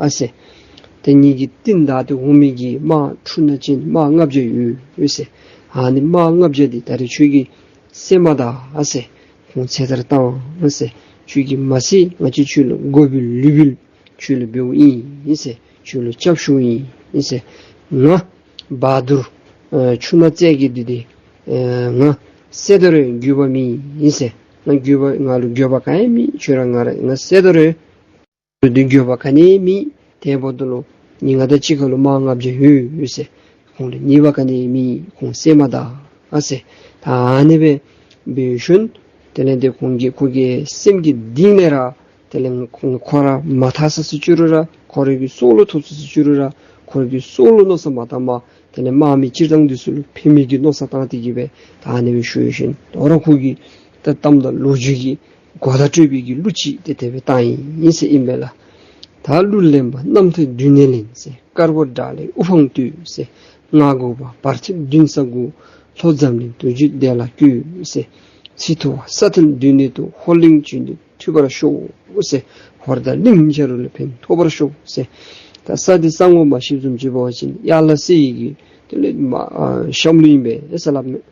ཨ་ཟེར། ཏེ་ངེ་གི་རྟིང་བདའ་སྟེ་འོང་མི་གི་དམག་འཁྲུག་སྣ་ཅན་དམག་ལྔ་བརྒྱ་ཡོད་ཟེར། ཨ་ནི་དམག་ལྔ་བརྒྱ་འདི་ད་རེས་ཁྱོད་ཀྱིས་གསན་མ་ད་ཨ་ཟེར། ཁོང་ཚེ་ཐར་བཏང་ཨ་ཟེར། ཁྱོད་ཀྱིས་མ་གསན་ང་བཅས་ཁྱོད་ལུ་མགོ་འབུལ་ལུས་འབུལ་ཁྱོད་ལུ་འབདཝ་ཨིན་ཟེར། ཁྱོད་ལུ་སྐྱབས་ཞུཝ་ཨིན་ཟེར། ང་བ་དུར་ཨེ་ཆུ་སྣ་རྩེ་རྒྱལ་འདི་ཏེ་ཨེ་ང་བསད་ད་རུང་འགྱོད་པ་མེད་ཟེར། ང་འགྱོད་པ་ང་ལུ་འགྱོད་པ་ག་ཡང་མེད། ཁྱོད་ར་ང་ར་ང་བསད་ད་རུང་འགྱོད་པ་ག་ནི་མེད། དེ་འབདཝ་ད་ལུ་ངེ་ག་དང་གཅིག་ཁར་ལུ་དམག་ལྔ་བརྒྱ་ཡོད་ཟེར། ཁོང་ལུ་ཉེས་པ་ག་ནི་མེད། ཁོང་གསན་མ་ད་ཨ་ཟེར། ད་ཨ་ནི་སྦེ་འབད་ཞིནམ་དེ་ལས་ཏེ་ཁོང་གི་ཁོ་གི་སེམས་ཀྱི་གཏིང་ལས་ར་དེ་ལས་ཁོ་ཁོ་ར་མ་ཐར་ས་སུ་ཅིག་རུང་ར་ཁོ་རའི་གི་སྲོག་ལུ་ཐུག་ས་སུ་ཅིག་རུང་ར་ཁོ་རའི་གི་སྲོག་ལུ་མནོ་བསམ་མ་བཏང་པར་དེ་ལས་དམག་མི་སྤྱིར་བཏང་འདི་ཚུ་ལུ་ཕན་མི་གི་མནོ་བསམ་བཏང་སྟེ་གི་སྦེ་ད་ཨ་ནི་སྦེ་ཞུ་ཞིནམ་དོ་རུང་ཁོ་གི་ད་གཏམ་དང་ལོ་རྒྱུས་ཀྱི་གོ་བརྡ་སྤྲོད་པའི་གི་གླུ་ཅིག་དེ་དེ་སྦེ་བཏང་ཡི་ཟེར་ཨིན་པས་ལགས། ད་གླུ་ལེན་པ་གནམ་ཐེལ་མདུན་ནས་ལེན་ཟེར། དཀར་པོ་དགྲ་ལྷའི་དབུ་འཕང་བསྟོད་ཟེར། མངའ་འགུགས་པ་བར་ཆད་མདུན་ས་འགུགས། ལྷོ་འཛམ་གླིང་རྡོ་རྗེ་གདན་ལ་བཀོད་ཟེར། ཚེ་ཐུབ་པ་ས་ཐེལ་མདུན་ནས་བསྟོད། ཧོར་གླིང་བཅུད་ནས་ཐུལ་བར་ཤོག་ཟེར། ཧོར་དང་གླིང་བྱ་རོག་ལ་ཕན་ཐོགས་པར་ཤོག་ཟེར། ད་ས་འདི་ས་ངོ་མ་ཤེསཔ་བཟུམ་ཅིག་འབད་བ་ཅིན་ཡར་ལ་སེ་ཡི་གི་དེ་ལས་མར་ཨ་ཤམ་ལུ་ཨིན་པས་ཟེར་སླབ་མས།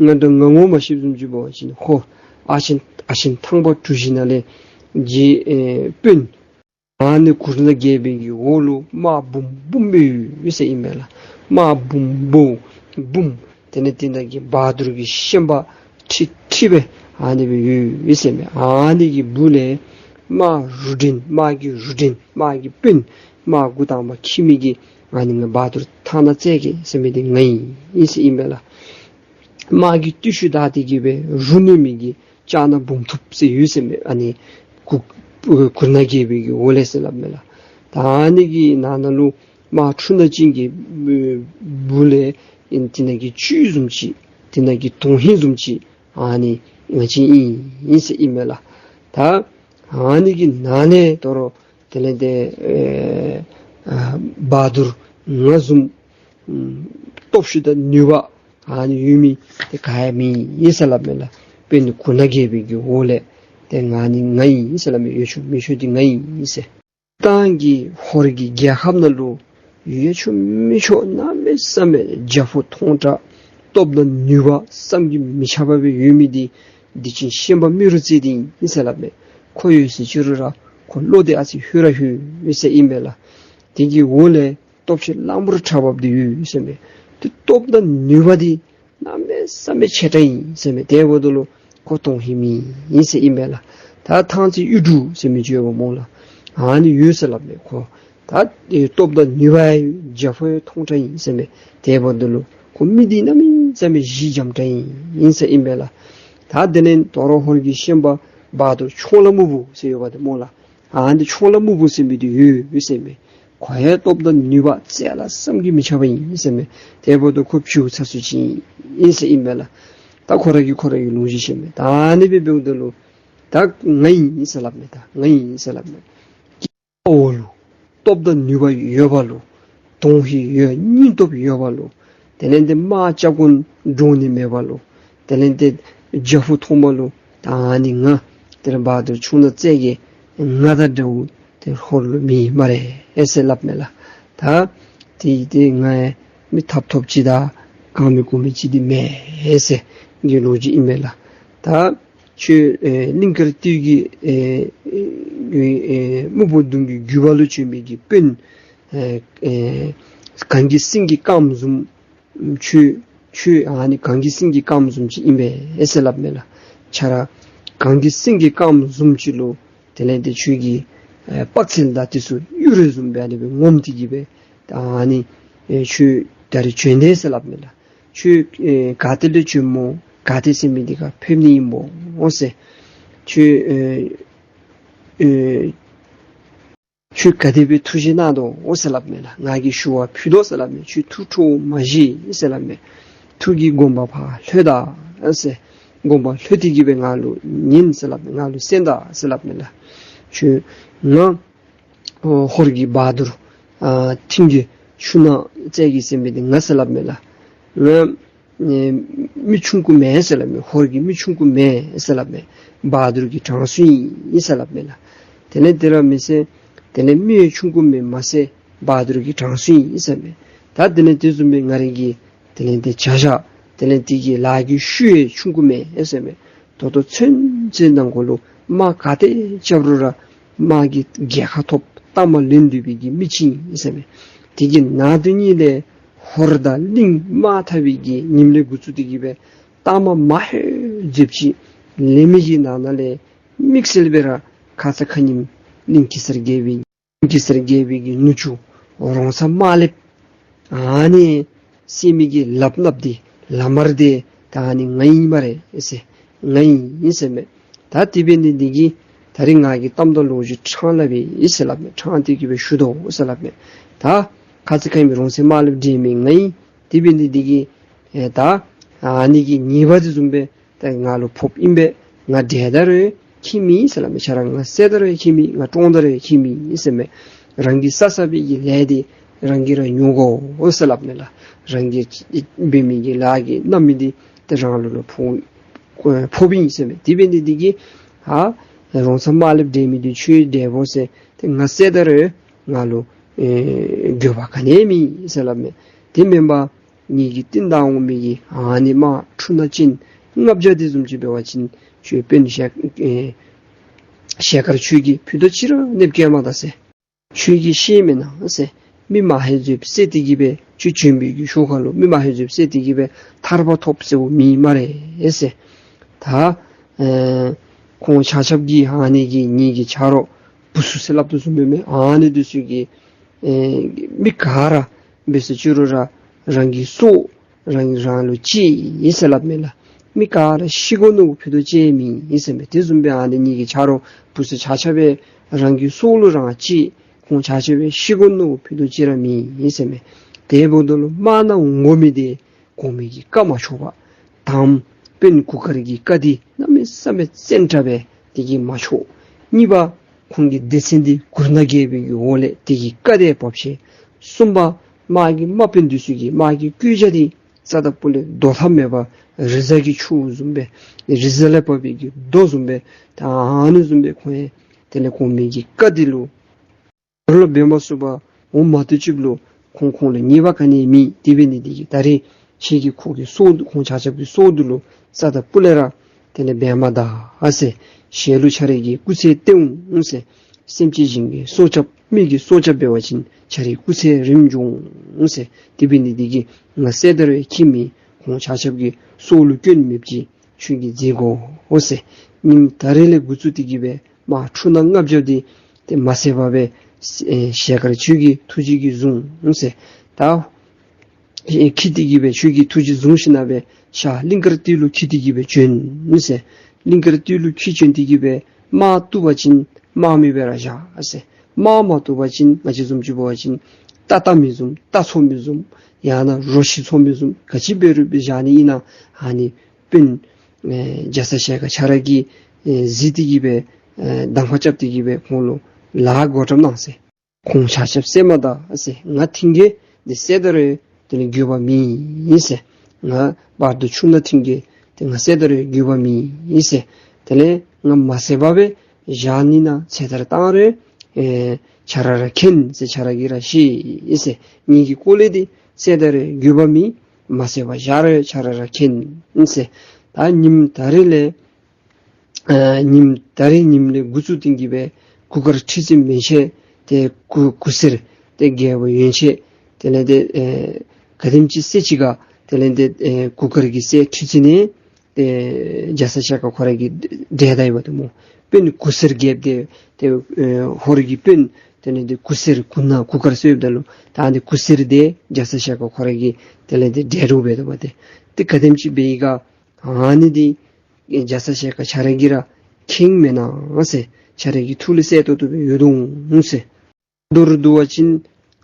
ང་འདི་ང་ངོ་མ་ཤེསཔ་བཟུམ་ཅིག་འབད་བ་ཅིན་ཧོར་ཨ་ཆེན་ཨ་ཆེན་ཐང་པ་གྲུ་བཞི་ནང་ལས་རྗེ་ཨེ་དཔོན་ཨ་ནི་གུར་ནག་རྒྱལ་པོའི་གི་འོག་ལུ་དམག་འབུམ་འབུམ་སྦེ་ཡོད་ཟེར་ཨིན་མས་ལགས། དམག་འབུམ་འབུམ་འབུམ་དེ་ལས་དེ་ནང་གི་བ་དུར་གྱི་ཤན་པ་ཁྲི་ཁྲི་སྦེ་ཨ་ནི་སྦེ་ཡོད་ཟེར་མས། ཨ་ནི་གི་སྦུག་ལས་དམག་རུ་འདྲེན་དམག་གི་རུ་འདྲེན་དམག་གི་དཔོན་དམག་འགོ་དང་པ་འཁྱིད་མི་གི་ཨ་ནི་ང་བ་དུར་ཐང་ནག་རྩེ་རྒྱལ་ཟེར་མི་འདི་ང་ཨིན་ཟེར་ཨིན་མས་ལགས། དམག་གི་རྟུལ་ཞུགས་དང་དེ་གིས་སྦེ་རུ་གནོན་མི་གི་ལྕགས་ནག་འབུམ་ཐུབ་ཟེར་ཡོད་ཟེར་མས། ཨ་ནི་གུ་གུར་ནག་རྒྱལ་པོའི་གི་འོག་ལས་ཟེར་སླབ་མས་ལགས། ད་ཨ་ནི་གི་ནང་ན་ལུ་དམག་འཁྲུག་སྣ་ཅན་གྱི་སྦུག་ལས་ཨིན་དེ་ནང་གི་བཅུད་བཟུམ་ཅིག་དེ་ནང་གི་དོན་ཧིང་བཟུམ་ཅིག་ཨ་ནི་ང་བཅས་ཨིན་ཨིན་ཟེར་ཨིན་མས་ལགས། ད་ཨ་ནི་གི་ནང་ལས་དོ་རུང་དེ་ལས་ཏེ་ཨེ་ཨ་བ་དུར་ང་བཟུམ་ཨམ་སྟོབས་ཤུགས་དང་ནུས་པ་ཨ་ནི་ཡོད་མི་དེ་ག་ཡང་མེད་ཟེར་སླབ་མས་ལགས། དཔོན་གུར་ནག་རྒྱལ་པོའི་གི་འོག་ལས་ཏེ་ང་ནི་ང་ཨིན་ཟེར་སླབ་མས། ཡོད་ཆོག་མེད་ཆོག་འདི་ང་ཨིན་ཟེར། ད་ཨ་ནི་གི་ཧོར་གྱི་རྒྱལ་ཁབ་ནང་ལུ་ཡོད་ཆོག་མེད་ཆོག་གནམ་མེད་ས་མེད་རྒྱ་ཕོ་མཐོང་དྲགས་སྟོབས་དང་ནུས་པ་བསམ་གྱིས་མི་ཁྱབ་པ་སྦེ་ཡོད་མི་འདི་སྡིག་ཅན་ཤན་པ་རྨེ་རུ་རྩེ་འདི་ཨིན་ཟེར་སླབ་མས། ཁོ་ཡོད་ཟེར་ཅི་རུང་ར་ཁོ་བློ་འདི་ཨ་ཙི་ཧུད་ར་ཧུད་ཡོད་ཟེར་ཨིན་མས་ལགས། དེ་གི་འོག་ལས་སྟོབས་ཆེན་གླང་པོ་ཁྲ་བབས་འདི་ཡོད་ཟེར་མས། དེ་སྟོབས་དང་ནུས་པ་འདི་གནམ་མེད་ས་མེད་ཆེ་དྲགས་ཨིན་ཟེར་མས། དེ་འབདཝ་ད་ལུ་ཁོ་དོན་ཧིང་མེད་ཨིན་ཟེར་ཨིན་མས་ལགས། ད་ཐང་རྩེ་གཡུ་འབྲུག་ཟེར་མི་ཅིག་ཡོདཔ་སྨོ་ལགས། ཨ་ནི་ཡོད་ཟེར་སླབ་མས། ཁོ་ད་ཨེ་སྟོབས་དང་ནུས་པ་ཡང་རྒྱ་ཕོ་ཡང་མཐོང་དྲགས་ཨིན་ཟེར་མས། དེ་འབདཝ་ད་ལུ་ཁོ་མི་འདི་གནམ་མེད་ས་མེད་གཞི་འཇམ་དྲགས་ཨིན་ཟེར་ཨིན་མས་ལགས། ད་དེ་ལས་དོ་རུང་ཧོར་གྱི་ཤན་པ་བ་དུར་ཆོང་ལ་སྨུག་པོ་ཟེར་ཡོདཔ་འདི་སྨོ་ལགས། ཨ་ནི་ཆོང་ལ་སྨུག་པོ་ཟེར་མི་འདི་ཡོད་ཡོད་ཟེར་མས། ཁོ་ཡང་སྟོབས་དང་ནུས་པ་རྩལ་ལ་བསམ་གྱིས་མི་ཁྱབ་པ་ཨིན་ཟེར་མས། དེ་འབདཝ་ད་ཁོ་བྱིའུ་ཚ་སུ་ཅིག་ཨིན་ཟེར་ཨིན་མས་ལགས། ད་ཁོ་ར་གིས་ཁོ་ར་གི་ལུང་བཞི་བཤད་མས། ད་ཨ་ནི་སྦེ་འབདཝ་ད་ལུ་ད་ང་ཨིན་ཟེར་སླབ་མས། ད་ང་ཨིན་ཟེར་སླབ་མས། འོག་ལུ་སྟོབས་དང་ནུས་པ་ཡོད་པ་ལུ་དོན་ཧིང་ཡོད་སྙིང་སྟོབས་ཡོད་པ་ལུ་དེ་ལས་ཏེ་དམག་རྒྱབ་ཁུངས་འདྲོངས་ནི་མེད་པ་ལུ་དེ་ལས་ཏེ་རྒྱ་ཕོ་མཐོངམ་ལུ་ད་ཨ་ནི་ང་དེ་ལས་བ་དུར་ཆུང་ནག་རྩེ་རྒྱལ་ང་དང་འདྲཝ་དེ་ཧོར་ལུ་མེད་སྨ་རེ་ཟེར་སླབ་མས་ལགས། ད་དེ་དེ་ང་མི་ཐབ་ཐོབ་ཅིག་དང་གང་མི་གོ་མི་ཅིག་འདི་མེན་ཟེར་གྱི་ལོ་རྒྱུས་ཨིན་མས་ལགས། ད་ཁྱོད་ཨེ་གླིང་དཀར་སྟོད་ཀྱི་ཨེ་ཨེ་ཨེ་སྨུག་པོ་གདོང་གི་རྒྱུད་པ་ལུ་བྱོན་མི་གི་དཔོན་ཨེ་ཨེ་གངས་ཀྱི་སེང་གེ་དཀརམོ་བཟུམ་ཁྱོད་ཁྱོད་ཨ་ནི་གངས་ཀྱི་སེང་གེ་དཀརམོ་བཟུམ་ཅིག་ཨིན་པས་ཟེར་སླབ་མས་ལགས། ཁྱོད་ར་གངས་ཀྱི་སེང་གེ་དཀརམོ་བཟུམ་ཅིག་ལུ་དེ་ལས་ཏེ་ཁྱོད་ཀྱི་ཨེ་དཔའ་རྩལ་དང་དེ་ཚུ་གཡུ་ རུ་བཟུམ་སྦེ་ཨ་ནི་སྦེ་ངོམས་ཏེ་གི་སྦེ་ད་ཨ་ནི་ཨེ་ཁྱོད་ད་རིས་བྱོན་དེས་ཟེར་སླབ་མས་ལགས། ཁྱོད་ཨེ་ག་ཏེ་ལས་བྱོནམ་སྨོ། ག་ཏེ་ཟེར་མི་འདི་ཁར་ཕེབས་ནི་ཨིན་སྨོ་ཟེར། ཁྱོད་ཨེ་ཨེ་ཁྱོད་ག་དེ་སྦེ་ཐུགས་བཞེད་གནང་དོ་ཟེར་སླབ་མས་ལགས། ང་གིས་ཞུ་བ་ཕུལ་དོ་ཟེར་སླབ་མས། ཁྱོད་ཐུགས་ཁྲོ་མ་བཞེས་ཟེར་སླབ་མས། ཐུགས་ཀྱི་དགོངས་པ་ཕར་ལྷོད་ད་ཟེར། དགོངས་པ་ལྷོད་དེ་གི་སྦེ་ང་ལུ་ཉན་ཟེར་སླབ་མས། ང་ལུ་གསན་ད་ཟེར་སླབ་མས་ལགས། ཁྱོད་ང་ཨོ་ཧོར་གྱི་བ་དུར་ཨ་མཐིང་གེ་ཆུ་ནང་བཙན་གྱི་ཟེར་མི་འདི་ང་ཟེར་སླབ་མས་ལགས། ང་ཨེ་མི་ཆུང་ཀུ་མེན་ཟེར་སླབ་མས། ཧོར་གྱི་མི་ཆུང་ཀུ་མེན་ཟེར་སླབ་མས། བ་དུར་གྱི་དྲང་སྲོང་ཨིན་ཟེར་སླབ་མས་ལགས། དེ་ལས་དེ་ར་མི་ཟེར། དེ་ལས་མི་ཆུང་ཀུ་མེན་མ་ཟེར། བ་དུར་གྱི་དྲང་སྲོང་ཨིན་ཟེར་མས། ད་དེ་ལས་དེ་བཟུམ་སྦེ་ང་རའི་གི་དེ་ལས་དེ་བྱ་བཞག་དེ་ལས་དེ་གི་ལཱ་གི་ཤུལ་ཡང་ཆུང་ཀུ་མེན་ཟེར་མས། ད་ལྟོ་ཚུན་ཚོད་ནང་འཁོད་ལུ་དམག་ག་དེ་རྐྱབ་རུང་ར་དམག་གི་རྒྱལ་ཁ་ཐོབ། གཏའ་མ་ལེན་སྡོད་པའི་གི་མི་ཅིག་ཨིན་ཟེར་མས། དེ་གི་ནང་དོན་ཉིད་ལས་ཧོར་དང་གླིང་དམག་འཐབ་པའི་གི་ཉིནམ་ལས་འགོ་བཙུགས་ཏེ་གི་སྦེ་གཏའ་མ་མ་ཧེ་འཛོལ་ཅིག་ལེན་མི་གི་ནང་ན་ལས་དམིགས་བསལ་སྦེ་ར་ཁ་ཙ་ཁ་ཉིནམ་གླིང་གེ་སར་རྒྱལ་པོའི་གེ་སར་རྒྱལ་པོའི་གི་ནུ་གཅུང་རོང་ཚ་དམར་ལེབ་ཨ་ནི་བསད་མི་གི་ལགཔ་ནགཔོ་འདི་ལག་དམར་འདི་ད་ཨ་ནི་ང་ཨིན་སྨ་རེ་ཟེར། ང་ཨིན་ཟེར་མས། ད་དེ་འབད་ནི་འདི་གིས་ད་རིས་ང་གིས་གཏམ་དང་ལོ་རྒྱུས་ཕྲང་སླབ་ཨིན་ཟེར་སླབ་མས། ཕྲང་སྟེ་གི་སྦེ་ཞུ་དོ་ཟེར་སླབ་མས། ད་ཁ་ཙ་ཁ་ཉིནམ་རོང་ཚ་དམར་ལེབ་བསད་མི་ང་ཨིན། དེ་འབད་ནི་འདི་གིས་ཨེ་ད་ཨ་ནི་གི་ཉེས་པ་འདི་བཟུམ་སྦེ་ད་ང་ལུ་ཕོགཔ་ཨིན་པས། ང་བསད་ད་རུང་ཁྱད་མེད་ཟེར་སླབ་མས། ཁྱེད་ར་ང་བསད་ད་རུང་ཁྱད་མེད། ང་བཀྲོངས་ད་རུང་ཁྱད་མེད་ཟེར་མས། རང་གིས་བསགས་བསགས་པའི་གི་ལས་འདི་རང་གིས་ར་མྱོང་དགོ་ཟེར་སླབ་མས་ལགས། རང་གིས་འབད་མི་གི་ལཱ་གི་རྣམ་སྨིན་འདི་ཏེ་རང་ལུ་ལུ་ཕོག་ཕོགཔ་ཨིན་ཟེར་མས། དེ་འབད་ནི་འདི་གིས་ཨ་རོང་ཚ་དམར་ལེབ་བསད་མི་འདི་ཁྱོད་བསད་པོ་ཟེར་ཏེ་ང་བསད་ད་རུང་ང་ལུ་ཨེ་འགྱོད་པ་ག་ནི་ཡང་མེད་ཟེར་སླབ་མས། དེ་མེན་པར་ངེ་གི་རྟིང་བདའ་འོང་མི་གི་ཨ་ནི་དམག་འཁྲུག་སྣ་ཅན་ལྔ་བརྒྱ་དེ་བཟུམ་ཅིག་འབད་བ་ཅིན་ཁྱོད་དཔོན་ཞལ་ཨེ་ཞལ་དཀར་ཁྱོད་ཀྱིས་ཕུད་རྡོག་ཅིག་ར་གནོདཔ་བཀལ་མ་ད་ཟེར། ཁྱོད་ཀྱིས་ཤེས་མེན་ན་ཟེར། མི་མ་ཧེ་ཛོབ་བསད་དེ་གི་སྦེ་ཁྱོད་བྱོན་པའི་གི་ཤུལ་ཁ་ལུ་མི་མ་ཧེ་ཛོབ་བསད་དེ་གི་སྦེ་ཐར་པ་ཐོབ་ཟེརཝ་མེད་སྨ་རེ་ཟེར། ད་ཨེ་ཁོང་ཆ་ཁྱབ་ཀྱིས་ཨ་ནི་གི་ངེ་གི་ཆ་རོགས་བུ་ཚུ་ཟེར་སླབ་དོ་བཟུམ་སྦེ་མས། ཨ་ནི་འདི་ཚུ་གིས་ཨེ་མི་ག་ར་འབད་ཟེར་ཅི་རུང་ར་རང་གི་སྲོག་རང་རང་ལུ་གཅེས་ཨིན་ཟེར་སླབ་མས་ལགས། མི་ག་ར་ཤི་དགོ་མནོ་བའི་ཕུད་རྡོག་ཅིག་མེད་ཨིན་ཟེར་མས། དེ་བཟུམ་སྦེ་ཨ་ནི་ངེ་གི་ཆ་རོགས་བུ་ཚུ་ཆ་ཁྱབ་སྦེ་རང་གི་སྲོག་ལུ་རང་གཅེས། ཁོང་ཆ་ཁྱབ་སྦེ་ཤི་དགོ་མནོ་བའི་ཕུད་རྡོག་ཅིག་ར་མེད་ཨིན་ཟེར་མས། དེ་འབདཝ་ད་ལུ་དམག་ནང་འོང་དགོ་མི་འདི་གོང་མའི་གི་བཀའ་མ་ཆོག་པ། དང་དཔོན་གུར་དཀར་གྱི་བཀའ་འདི་གནམ་མེད་ས་མེད་བཙན་དྲགས་པས་དེ་གིས་མ་ཆོག། གཉིས་པ་ཁོང་གི་སྡེ་ཚན་འདི་གུར་ནག་རྒྱལ་པོའི་གི་འོག་ལས་དེ་གི་བཀའ་འདི་བབས་ཤིང་། གསུམ་པ་དམག་གི་དམག་དཔོན་འདི་ཚུ་གིས་དམག་གི་བཀོད་རྒྱ་འདི་རྩ་དང་སྤུ་ལས་ཟློག་ཐབས་མེད་པར་རི་གཟར་གྱི་ཆུ་བཟུམ་སྦེ་རི་གཟར་ལས་བབས་པའི་གི་རྡོ་བཟུམ་སྦེ་ད་ཨ་ནི་བཟུམ་སྦེ་ཁོང་ཡང་དེ་ལས་གོང་མའི་གི་བཀའ་འདི་ལུ་ཧོར་ལུ་འབད་མ་ཚུགས་པར་འོང་མ་བཏུབ་ཅིག་ལུ་ཁོང་ཁོང་ལུ་ཉེས་པ་ག་ནི་ཡང་མེད། དེ་འབད་ནི་འདི་གིས་ད་རིས་ཁྱེད་ཀྱིས་ཁོ་གི་སྲོག་ཁོང་ཆ་ཁྱབ་ཀྱི་སྲོག་འདི་ལུ་རྩ་དང་སྤུ་ལས་ར་དེ་ལས་འབད་མ་ད་ཨ་ཟེར། ཞལ་ལུ་ཁྱོད་རའི་གི་སྐུ་ཚེ་བརྟན་འོང་ཟེར། སེམས་ཅན་གཞན་གྱི་སྲོག་སྐྱབས་མི་གི་སྲོག་སྐྱབས་འབད་བ་ཅིན་ཁྱོད་རའི་སྐུ་ཚེ་རིངམ་འགྱོ་འོང་ཟེར། དེ་འབད་ནི་འདི་གིས་ང་བསད་ད་རུང་ཁྱད་མེད། ཁོང་ཆ་ཁྱབ་ཀྱི་སྲོག་ལུ་སྐྱོན་མེདཔ་ཅིག་ཁྱོད་ཀྱིས་མཛད་དགོ་ཟེར། ཉིནམ་ད་རིས་ལས་འགོ་བཙུགས་ཏེ་གི་སྦེ་དམག་འཁྲུག་སྣ་ལྔ་བརྒྱ་འདི་ཏེ་མ་བསད་པར་སྦེ་ཨེ་ཞལ་དཀར་ཁྱོད་ཀྱི་ཐུགས་རྗེ་གིས་བཟུང་ཟེར། ད་ཨེ་འཁྱིད་དེ་གི་སྦེ་ཁྱོད་ཀྱི་ཐུགས་རྗེ་བཟུང་ཞིནམ་ལས་ཤར་གླིང་དཀར་སྟོད་ལུ་འཁྱིད་དེ་གི་སྦེ་བྱོན་ཟེར། གླིང་དཀར་སྟོད་ལུ་འཁྱིད་བྱོན་ཏེ་གི་སྦེ་དམག་བཏུབ་པ་ཅིན་དམག་མི་སྦེ་ར་བཞག་ཟེར། དམག་མ་བཏུབ་པ་ཅིན་ང་བཅས་བཟུམ་ཅིག་འབད་བ་ཅིན་རྟ་བཏགས་མི་བཟུམ་རྟ་འཚོ་མི་བཟུམ་ཡང་ན་རོ་ཁྱི་འཚོ་མི་བཟུམ་ག་ཅི་འབད་རུང་སྦེ་བཞག་ནི་ཨིན་ན། ཨ་ནི་དཔོན་ཨེ་རྒྱ་ཚ་ཞལ་དཀར་ཁྱོད་ར་གིས་ཨེ་གཟིགས་ཏེ་གི་སྦེ་ཨེ་གདམ་ཁ་རྐྱབ་སྟེ་གི་སྦེ་ཁོང་ལུ་ལཱ་གོ་རིམ་གནང་ཟེར། ཁོང་ཆ་ཁྱབ་བསད་མ་ད་ཟེར། ང་མཐིང་གེ་འདི་བསད་ད་རུང་དེ་ལས་འགྱོད་པ་མེད་ཟེར། ང་བ་དུར་ཆུ་ནག་མཐིང་གེ་འདི་ང་བསད་ད་རུང་འགྱོད་པ་མེད་ཟེར། དེ་ལས་ང་མ་བསད་པར་སྦེ་བཞག་ནི་ན་ཚེ་ཐར་བཏང་རུང་ཨེ་ཁྱོད་ར་ར་མཁྱེན་ཟེར། ཁྱོད་ར་གིས་ར་ཤེས་ཟེར། ངེ་གི་སྐོར་ལས་འདི་བསད་ད་རུང་འགྱོད་པ་མེད། མ་བསད་པར་བཞག་རུང་ཁྱོད་ར་ར་མཁྱེན་ཟེར། ད་ཉིནམ་ད་རིས་ལས་ཨ་ཉིནམ་ད་རིས་ཉིནམ་ལས་འགོ་བཙུགས་ཏེ་གི་སྦེ་གུར་དཀར་ཁྲི་བཙུན་མན་ཆད་དེ་གུར་གུར་སེར་དེ་རྒྱལ་པོ་ཡན་ཆད་དེ་ལས་དེ་ཨེ་ག་དེམ་ཅིག་སྲས་ཅིག་ག་དེ་ལས་དེ་ཨེ་གུར་དཀར་གྱི་སྲས་ཁྲི་བཙུན་ནི་དེ་རྒྱ་ཚ་ཞལ་དཀར་ཁོ་ར་གིས་བསྒྲལ་ད་ཡི་པ་དེ་སྨོ། དཔོན་གུར་སེར་རྒྱལཔོ་དེ་དེ་ཨེ་ཧོར་གྱི་དཔོན་ དེ་ལས་འདི་གུར་སེར་གུར་ནག་གུར་དཀར་གསོལཝ་ད་ལུ་ད་འདི་གུར་སེར་འདི་རྒྱ་ཚ་ཞལ་དཀར་ཁོ་ར་གི་དེ་ལས་འདི་འདྲེ་རུ་འབད་དོ་བ་ཏེ། ཏེ་ག་དེམ་ཅིག་འབད་ཡི་ག་ཨ་ནི་འདི་རྒྱ་ཚ་ཞལ་དཀར་ཁྱོད་ར་གིས་ར་མཁྱེན་མེན་ན་ཟེར། ཁྱོད་ར་གི་ཐུགས་ལུ་གསལ་ཏོག་ཏོ་སྦེ་ཡོད་འོང་ཟེར། མདོར་བསྡུ་བ་ཅིན་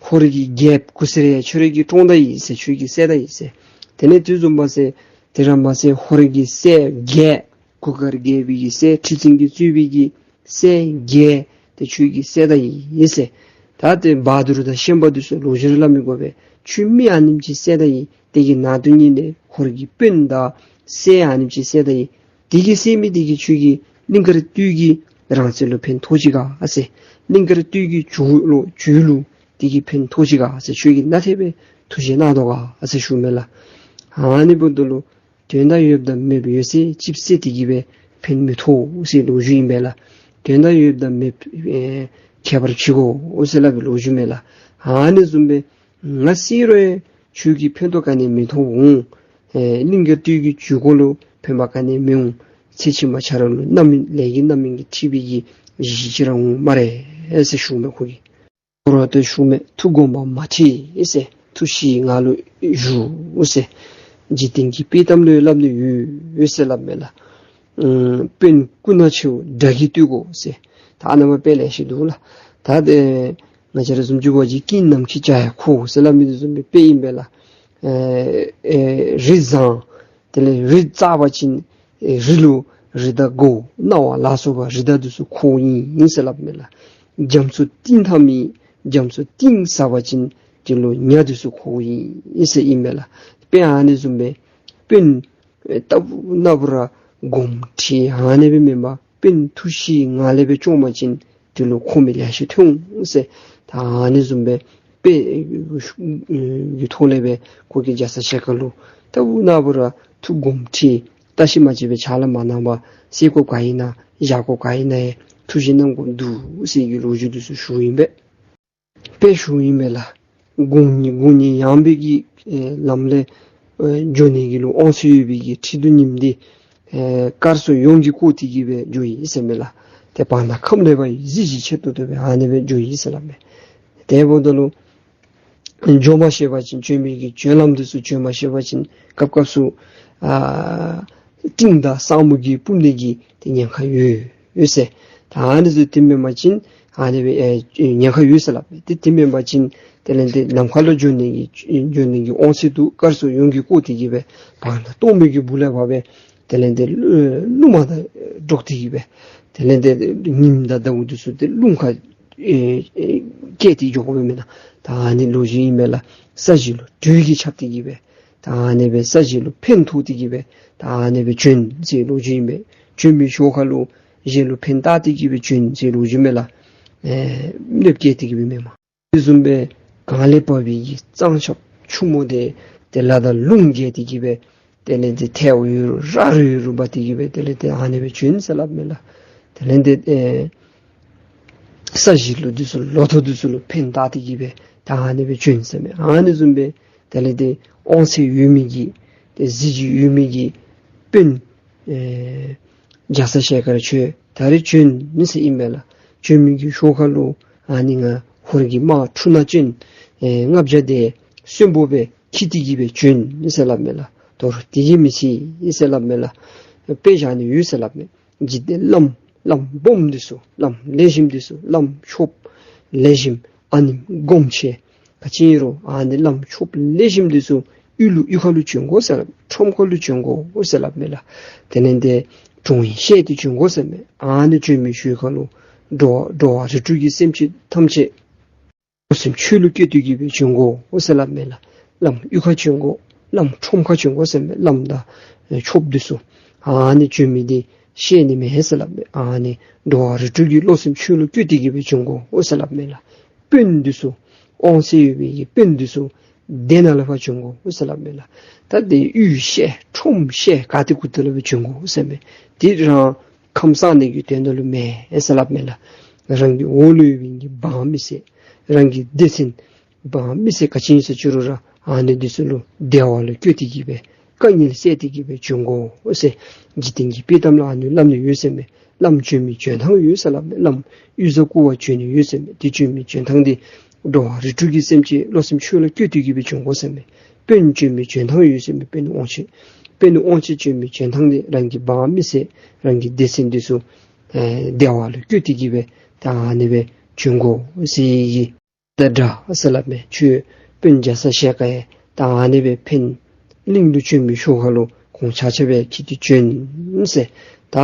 ཧོར་གྱི་རྒྱལཔོ་གུར་སེར་ཡང་ཁྱོད་ར་གིས་བཀྲོངས་ད་ཡི་ཟེར། ཁྱོད་ཀྱིས་བསད་ད་ཡི་ཟེར། དེ་ནས་དེ་བཟུམ་མ་ཟད་དེ་ར་མ་ཟད་ཧོར་གྱི་སྲས་བརྒྱད་གུར་དཀར་རྒྱལ་པོའི་གི་སྲས་ཁྲི་བཙུན་གྱིས་གཙོས་པའི་གི་སྲས་བརྒྱད་དེ་ཁྱོད་ཀྱིས་བསད་ད་ཡི་ཟེར། ད་དེ་བ་དུར་དང་ཤན་པ་འདི་ཚུ་ལོ་རྒྱུས་སླབ་མི་དགོ་པས། ཁྱོད་མི་ཨ་ནེམ་ཅིག་བསད་ད་ཡི། དེ་གི་ནང་དོན་ཉིད་ལས་ཧོར་གྱི་དཔོན་དང་སྲས་ཨ་ནེམ་ཅིག་བསད་ད་ཡི། དེ་གིས་བསད་མི་དེ་གིས་ཁྱོད་ཀྱི་གླིང་དཀར་སྟོད་ཀྱི་རང་བཙན་ལུ་ཕན་ཐོགས་ཅི་ག་ཟེར། གླིང་དཀར་སྟོད་ཀྱི་ཇོ་ལུ་ཇོ་ལུ་དེ་གིས་ཕན་ཐོགས་ཅི་ག་ཟེར། ཁྱོད་ཀྱིས་གནམ་མེད་ས་མེད་ཐུགས་བཞེད་གནང་དོ་ག་ཟེར་ཞུཝ་མས་ལགས། ཨ་ནི་འབདཝ་ད་ལུ་དོན་དག་ཡོདཔ་དང་མེདཔ་ཡོད་ཚད་ཅིག་བསད་དེ་གིས་སྦེ་ཕན་མི་ཐོགས་ཟེར་ལོ་རྒྱུས་ཨིན་པས་ལགས། དོན་དག་ཡོདཔ་དང་མེདཔ་ཨེ་ཁྱད་པར་ཕྱེ་དགོ་ཟེར་སླབ་པའི་ལོ་རྒྱུས་མས་ལགས། ཨ་ནི་བཟུམ་སྦེ་ང་བསད་རུང་ཁྱོད་ཀྱིས་ཕན་ཐོགས་ག་ནི་ཡང་མི་ཐོགས་འོང་། ཨེ་གླིང་དཀར་སྟོད་ཀྱི་ཇོ་ཁོ་ལུ་ཕན་པ་ག་ནི་ཡང་མི་འོང་། ཚེ་ཕྱི་མ་ཁྱོད་ར་ལུ་རྣམ་སྨིན་ལས་ཀྱི་རྣམ་སྨིན་གྱིས་འཁྲིད་པའི་གི་གཞི་ཅིག་ར་འོང་སྨ་རེ་ཟེར་ཞུཝ་མས་ཁོ་གིས། ཁོ་ར་ཏེ་ཞུཝ་མས། ཐུགས་དགོངས་པ་མ་ཁྲེལ་ཟེར། ཐུགས་བཞེད་ང་ལུ་ཞུ་ཟེར། འཇིག་རྟེན་གྱི་དཔྱེ་གཏམ་ལུ་སླབ་ནི་ཡོད་ཟེར་སླབ་མས་ལགས། ཨམ་དཔོན་སྐུ་ན་ཆེ་བ་དགྲ་གིས་བཏུལ་དགོ་ཟེར། ད་ཨ་ནཱ་མ་དཔེ་ལེ་ཤ་འདུག་ལགས། ད་དེ་ང་བཅས་ར་བཟུམ་ཅིག་འབད་བ་ཅིན་སྐྱིད་ནམ་མཁའི་འཇའ་ཡང་འཁོར་ཟེར་སླབ་མི་དེ་བཟུམ་སྦེ་དཔེ་ཨིན་པས་ལགས། ཨེ་ཨེ་རི་བཟང་དེ་ལས་རི་བཙག་པ་ཅིན་ཨེ་རི་ལུ་རི་དྭགས་དགོ། རྣ་བ་ལ་སོགས་པ་རི་དྭགས་འདི་ཚུ་འཁོརཝ་ཨིན་ཟེར་སླབ་མས་ལགས། རྒྱ་མཚོ་གཏིང་ཐ་མི་རྒྱ་མཚོ་གཏིང་ཟ་བ་ཅིན་དེ་ལུ་ཉ་འདི་ཚུ་འཁོརཝ་ཨིན་ཟེར་ཨིན་མས་ལགས། དཔེ་ཨ་ནི་བཟུམ་སྦེ་དཔོན་ཨེ་ལྟ་བུ་ན་བུ་ར་དགོངསམ་ཁྲེལ་ཨ་ནི་སྦེ་མེན་པར་དཔོན་ཐུགས་བཞེད་ངང་ལས་སྦེ་སྐྱོང་པ་ཅིན་དེ་ལུ་འཁོར་མི་ལེ་ཤ་ཐོན་འོང་ཟེར། ད་ཨ་ནི་བཟུམ་སྦེ་དཔེ་ཨེ་གི་ཐོག་ལས་སྦེ་ཁོ་གིས་རྒྱ་ཚ་ཞལ་དཀར་ལུ་ལྟ་བུ་ན་བུ་ར་ཐུགས་དགོངསམ་ཁྲེལ་ལྟ་ཞིབ་མ་བྱས་པར་ཕྱག་ལཱ་མ་གནང་པར་བསད་དགོཔ་ག་ཨིན་ན་བཞག་དགོཔ་ག་ཨིན་ན་ཡང་ཐུགས་བཞེད་གནང་དགོཔ་འདུག་ཟེར་གྱི་ལོ་རྒྱུས་འདི་ཚུ་ཞུཝ་ཨིན་པས། དཔེ་ཞུཝ་ཨིན་མས་ལགས། དགུང་གཉེན་དགུང་གཉེན་ཡངས་པའི་གི་ཨེ་ལམ་ལས་ཨེ་འགྱོ་ནི་གི་ལུ་དབང་ཚད་ཡོད་པའི་གི་ཁྲི་གདུགས་རྙིངམ་འདི་ཨེ་དཀར་སོག་ཡོངས་ཀྱིས་བསྐོར་ཏེ་གི་སྦེ་འགྱོ་ཡི་ཟེར་མས་ལགས། ཏེ་བར་ན་ཁམས་ལས་ཕར་གཟི་བརྗིད་ཆེ་ཏོག་ཏོ་སྦེ་ཨ་ནི་སྦེ་འགྱོ་ཡི་ཟེར་སླབ་མས། དེ་འབདཝ་ད་ལུ་འགྱོ་མ་ཤེས་པ་ཅིན་བྱོན་མི་གི་བྱོན་ལམ་འདི་ཚུ་བྱོན་མ་ཤེས་པ་ཅིན་སྐབས་སྐབས་སུ་ཨ་སྤྲིན་དང་ས་སྨུག་གིས་སྤུབ་ནི་གི་ཏེ་ཉེན་ཁ་ཡོད་ཡོད་ཟེར། ད་ཨ་ནི་ཚུ་དེ་མེན་པ་ཅིན་ཨ་ནི་སྦེ་ཨེ་ཉེན་ཁ་ཡོད་ཟེར་སླབ་མས། ཏེ་དེ་མེན་པ་ཅིན་དེ་ལས་ཏེ་ནམ་མཁའ་ལུ་འགྱོ་ནི་གི་འགྱོ་ནི་གི་དབང་ཚད་འདུག། དཀར་སོག་ཡོངས་ཀྱིས་བསྐོར་ཏེ་གི་སྦེ་བར་ན་སྟོང་པའི་གི་སྦུག་ལས་ཕར་སྦེ་དེ་ལས་ཏེ་རླུང་མ་དང་འགྲོགས་ཏེ་གི་སྦེ་དེ་ལས་ཏེ་ཉིམ་དང་ཟླཝ་འདི་ཚུ་ཏེ་རླུང་ཁར་ཨེ་ཨེ་བསྐྱལ་ཏེ་འགྱོ་དགོཔ་མེན་ན། ད་ཨ་ནི་ལོ་རྒྱུས་ཨིན་མས་ལགས། ས་གཞི་ལུ་དྲོད་ཀྱིས་ཁྱབ་སྟེ་གི་སྦེ་ད་ཨ་ནི་སྦེ་ས་གཞི་ལུ་ཕན་ཐོགས་ཏེ་གི་སྦེ་ད་ཨ་ནི་སྦེ་བྱོན་ཟེར་ལོ་རྒྱུས་ཨིན་པས། བྱོན་མི་ཞོར་ཁ་ལུ་གཞན་ལུ་ཕན་བཏགས་ཏེ་གི་སྦེ་བྱོན་ཟེར་ལོ་རྒྱུས་མས་ལགས། ཨེ་གནོདཔ་བསྐྱལ་ཏེ་གི་སྦེ་མེན་མས། དེ་བཟུམ་སྦེ་གངས་ལས་འབབ་པའི་གི་གཙང་ཆབ་ཆུ་མོ་དེ་དེ་ལ་དང་རླུང་རྒྱས་ཏེ་གི་སྦེ་དེ་ལས་ཏེ་ཐལཝ་ཡོད་རུང་ར་རོ་ཡོད་རུང་འབག་སྟེ་གི་སྦེ་དེ་ལས་ཏེ་ཨ་ནི་སྦེ་བྱོན་ཟེར་སླབ་མས་ལགས། དེ་ལས་ཏེ་ཨེ་ས་གཞི་ལུ་འདི་ཚུ་ལོ་ཐོག་འདི་ཚུ་ལུ་ཕན་བཏགས་ཏེ་གི་སྦེ་ད་ཨ་ནི་སྦེ་བྱོན་ཟེར་མས། ཨ་ནི་བཟུམ་སྦེ་དེ་ལས་ཏེ་དབང་ཚད་ཡོད་མི་གི་ཏེ་གཟི་བརྗིད་ཡོད་མི་གི་དཔོན་ཨེ་རྒྱ་ཚ་ཞལ་དཀར་ཁྱོད་ད་རིས་བྱོན་ཟེར་ཨིན་མས་ལགས། བྱོན་མི་གི་ཞོར་ཁ་ལུ་ཨ་ནི་ང་ཧོར་གྱི་དམག་འཁྲུག་ནག་ཅན་ཨེ་ལྔ་བརྒྱ་དེ་གསོན་པོ་སྦེ་འཁྱིད་དེ་གི་སྦེ་བྱོན་ཟེར་སླབ་མས་ལགས། དོ་རུང་དེ་གིས་མི་ཚད་ཟེར་སླབ་མས་ལགས། དཔེ་བཞག་ནི་ཡོད་ཟེར་སླབ་མས། འཇིག་རྟེན་བླམ་བླམ་སྦོམ་འདི་ཚུ་བླམ་ལེགས་ཤོམ་འདི་ཚུ་བླམ་ཆོསཔ་ལེགས་ཤོམ་ཨ་ནེམ་སྒོམ་ཆེ་ག་ཅི་ཨིན་རུང་ཨ་ནི་བླམ་ཆོསཔ་ལེགས་ཤོམ་འདི་ཚུ་གཡུས་ལུ་གཡུས་ཁ་ལུ་བྱོན་དགོ་ཟེར་སླབ། ཁྲོམ་ཁ་ལུ་བྱོན་དགོ་ཟེར་སླབ་མས་ལགས། དེ་ལས་ཏེ་དྲུང་ཡིག་བཤད་དེ་བྱོན་དགོ་ཟེར་མས། ཨ་ནི་བྱོན་མི་ཞོར་ཁ་ལུ་འགྲོ་བ་འགྲོ་བ་རིགས་དྲུག་གི་སེམས་ཅན་ཐམས་ཅད་བློ་སེམས་ཆོས་ལུ་བསྐྱེད་དེ་གི་སྦེ་བྱོན་དགོ་ཟེར་སླབ་མས་ལགས། བླམ་གཡུས་ཁར་བྱོན་དགོ། བླམ་ཁྲོམ་ཁར་བྱོན་དགོ་ཟེར་མས། བླམ་དང་ཆོསཔ་འདི་ཚུ་ཨ་ནི་བྱོན་མི་འདི་བཤད་ནི་མེད་ཟེར་སླབ་མས། ཨ་ནི་འགྲོ་བ་རིགས་དྲུག་གི་བློ་སེམས་ཆོས་ལུ་བསྐྱེད་དེ་གི་སྦེ་བྱོན་དགོ་ཟེར་སླབ་མས་ལགས། དཔོན་འདི་ཚུ་དབང་ཚད་ཡོད་པའི་གི་དཔོན་འདི་ཚུ་སྡེ་ནང་ལས་ཕར་བྱོན་དགོ་ཟེར་སླབ་མས་ལགས། ད་དེ་གཡུས་བཤད་ཁྲོམ་བཤད་ག་ཏེ་གུ་ཏེ་ལས་སྦེ་བྱོན་དགོ་ཟེར་མས། དེ་རང་ཁམས་བསག་ནི་གི་དོན་དག་ལུ་མེན་ཟེར་སླབ་མས་ལགས། རང་གི་འོག་ལུ་ཡོད་པའི་གི་འབངས་མི་སེར་རང་གི་སྡེ་ཚན་འབངས་མི་སེར་ག་ཅི་ཨིན་ཟེར་ཅི་རུང་ར་ཨ་ནི་འདི་ཚུ་ལུ་བདེ་བ་ལུ་བཀོད་དེ་གི་སྦེ་དཀའ་ངལ་སེལ་ཏེ་གི་སྦེ་བྱོན་དགོ་ཟེར། འཇིག་རྟེན་གྱི་དཔྱེ་གཏམ་ལུ་ཨ་ནི་སླབ་ནི་ཡོད་ཟེར་མས། བླམ་བྱོན་མི་བྱོན་ཐངས་ཡོད་ཟེར་སླབ་མས། བླམ་གཡུས་གཟའ་སྐུ་འབག་བྱོན་ནི་ཡོད་ཟེར་མས། དེ་བྱོན་མི་བྱོན་ཐངས་དེ་འགྲོ་བ་རིགས་དྲུག་གི་སེམས་ཅན་བློ་སེམས་ཆོས་ལ་བསྐྱོད་དེ་གི་སྦེ་བྱོན་དགོ་ཟེར་མས། དཔོན་བྱོན་མི་བྱོན་ཐངས་ཡོད་ཟེར་མས། དཔོན་དབང་ཆེ་དཔོན་དབང་ཆེ་བྱོན་མི་བྱོན་ཐངས་དེ་རང་གི་འབངས་མི་སེར་རང་གི་སྡེ་ཚན་འདི་ཚུ་ཨེ་བདེ་བ་ལུ་བསྐྱོད་དེ་གི་སྦེ་ད་ཨ་ནི་སྦེ་བྱོན་དགོ་ཟེར་གི་ད་འདྲ་ཟེར་སླབ་མས། ཁྱོད་དཔོན་རྒྱ་ཚ་ཞལ་དཀར་ཡང་ད་ཨ་ནི་སྦེ་ཕན་གླིང་དུ་བྱོན་མི་ཤོག་ཁ་ལུ་ཁོང་ཆ་ཁྱབ་སྦེ་ཁྱིད་དེ་བྱོན་ཟེར། ད་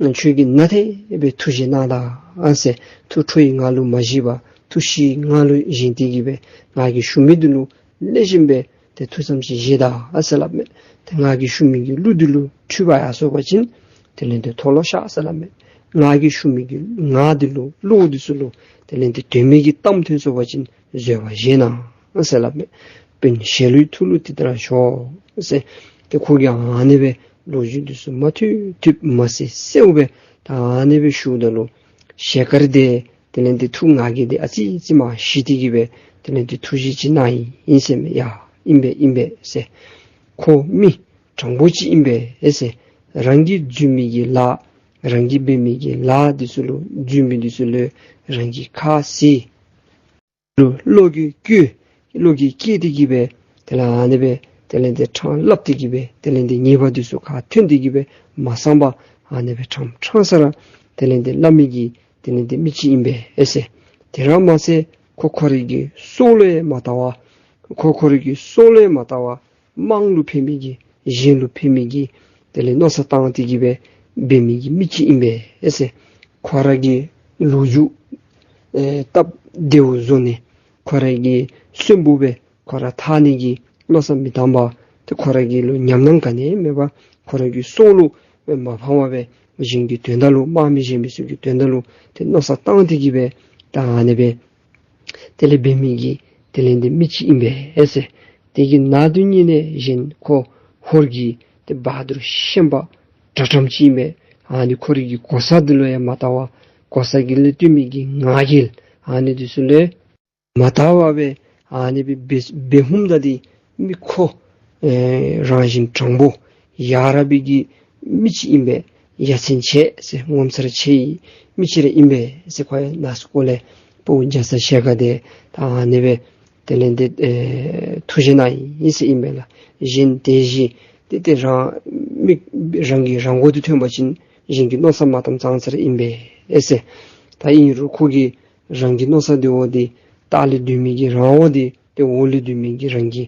ཁྱོད་ཀྱིས་ནན་ཏན་སྦེ་ཐུགས་བཞེད་གནང་ད་ཨ་ཟེར། ཐུགས་ཁྲོ་ཡི་ངང་ལུ་མ་བཞེས་པར་ཐུགས་ཞི་ངང་ལུ་བཞེངས་ཏེ་གི་སྦེ་ང་གིས་ཞུ་མི་འདི་ལུ་ལེགས་ཤོམ་སྦེ་ཏེ་ཐུགས་བསམ་ཅིག་བཞེས་ད་ཨ་ཟེར་སླབ་མས། ཏེ་ང་གིས་ཞུ་མི་གི་གླུ་འདི་ལུ་འཁྲུལ་པ་ཡར་སོང་པ་ཅིན་དེ་ལས་ཏེ་མཐོལ་ལོ་བཤགས་ཟེར་སླབ་མས། ང་གིས་ཞུ་མི་གི་ངག་འདི་ལུ་བློ་འདི་ཚུ་ལུ་དེ་ལས་ཏེ་དོན་མེད་ཀྱི་གཏམ་ཐོན་སོང་པ་ཅིན་བཟོད་པ་བཞེས་གནང་ཟེར་སླབ་མས། དཔོན་ཞལ་ལུ་ཡི་ཐུགས་ལུ་དེ་ལྟར་ཞོག་ཟེར། ཏེ་ཁོ་གིས་ཨ་ནི་སྦེ་ལོ་རྒྱུས་འདི་ཚུ་མ་ཐུབ་ཐུབ་མ་གསལ་གསལཝ་སྦེ་ད་ཨ་ནི་སྦེ་ཞུཝ་ད་ལུ་ཞལ་དཀར་དེ་དེ་ལས་ཏེ་ཐུགས་ངར་གྱིས་ཏེ་ཨ་ཙི་ཙི་མར་ཞི་སྟེ་གི་སྦེ་དེ་ལས་ཏེ་ཐུགས་བཞེད་ཅིག་གནང་ཡི་ཟེར་མས། ཡ་ཨིན་པས་ཨིན་པས་ཟེར། ཁོ་མི་དྲང་པོ་ཅིག་ཨིན་པས་ཟེར། རང་གིས་འཛོལ་མི་གི་ལཱ་རང་གིས་འབད་མི་གི་ལཱ་འདི་ཚུ་ལུ་འཛོལ་མི་འདི་ཚུ་ལུ་རང་གིས་ཁ་བཟེད། ལུ་བློ་གིས་བཀོད། བློ་གིས་བཀོད་དེ་གི་སྦེ་དེ་ལས་ཨ་ནི་སྦེ་དེ་ལས་ཏེ་ཕྲང་སླབ་སྟེ་གི་སྦེ་དེ་ལས་ཏེ་ཉེས་པ་འདི་ཚུ་ཁ་ཐོན་ཏེ་གི་སྦེ་མ་གསང་པར་ཨ་ནི་སྦེ་ཕྲང་ཕྲང་ས་ར་དེ་ལས་ཏེ་སླབ་མི་གི་དེ་ལས་ཏེ་མི་ཅིག་ཨིན་པས་ཟེར། དེ་ར་མ་ཚད་ཁོ་ཁོ་རའི་གི་སྲོག་ལུ་ཡང་མ་བལྟ་བར་ཁོ་ཁོ་རའི་གི་སྲོག་ལུ་ཡང་མ་བལྟ་བར་དམངས་ལུ་ཕན་མི་གི་གཞན་ལུ་ཕན་མི་གི་དེ་ལས་མནོ་བསམ་བཏང་སྟེ་གི་སྦེ་འབད་མི་གི་མི་ཅིག་ཨིན་པས་ཟེར། ཁོ་ར་གི་ལོ་རྒྱུས་ཨེ་སྟབས་བདེཝ་བཟོ་ནི་ཁོ་ར་གི་གསོན་པོ་སྦེ་ཁོ་ར་ཐར་ནི་གི་མནོ་བསམ་མི་བཏང་པར་ཏེ་ཁོ་ར་གི་ལུ་ཉམས་སྣང་ག་ནི་མེད་པར་ཁོ་ར་གི་སྲོག་ལུ་མ་ཕངས་པར་སྦེ་གཞན་གྱི་དོན་དག་ལུ་དམག་མི་གཞན་མི་ཚུ་གི་དོན་དག་ལུ་ཏེ་མནོ་བསམ་བཏང་སྟེ་གི་སྦེ་ད་ཨ་ནི་སྦེ་དེ་ལས་འབད་མི་གི་དེ་ལས་ཏེ་མི་ཅིག་ཨིན་པས་ཟེར། དེ་གི་ནང་དོན་ཉིད་ནས་གཞན་ཁོ་ཧོར་གྱི་ཏེ་བ་དུར་ཤན་པ་དྲག་དྲགས་ཅིག་ཨིན་པས། ཨ་ནི་ཁོ་རའི་གི་གོ་ས་འདི་ལུ་ཡང་མ་བལྟ་བར་གོ་ས་གི་ལས་བཏོན་མི་གི་ང་རྒྱལ་ཨ་ནི་འདི་ཚུ་ལུ་མ་བལྟ་བར་སྦེ་ཨ་ནི་སྦེ་འབད་འབད་ཧུམ་ད་འདི་མི་ཁོ་ཨེ་རང་བཞིན་དྲང་པོ་ཡ་རབས་པའི་གི་མི་ཅིག་ཨིན་པས། ཡ་མཚན་ཆེ་ཟེར་ངོ་མཚར་ཆེ་བའི་མི་ཅིག་ར་ཨིན་པས་ཟེར། ཁོ་ཡང་ནང་སྐོར་ལས་ཕོ་རྒྱ་ཚ་ཞལ་དཀར་དེ་ད་ཨ་ནི་སྦེ་དེ་ལས་ཏེ་ཨེ་ཐུགས་བཞེད་གནང་ཡི་ཟེར་ཨིན་པས་ལགས། གཞན་དེ་བཞིན་ཏེ་ཏེ་རང་མི་རང་གི་རང་མགོ་དེ་ཐོན་པ་ཅིན་གཞན་གྱི་མནོ་བསམ་མ་བཏངམ་ཙང་ཙ་ར་ཨིན་པས་ཟེར། ད་ཨིན་རུང་ཁོ་གིས་རང་གི་མནོ་བསམ་དེ་བ་དེ་ལྟག་ལས་སྡོད་མི་གི་རང་བ་དེ་ཏེ་འོག་ལས་སྡོད་མི་གི་རང་གི་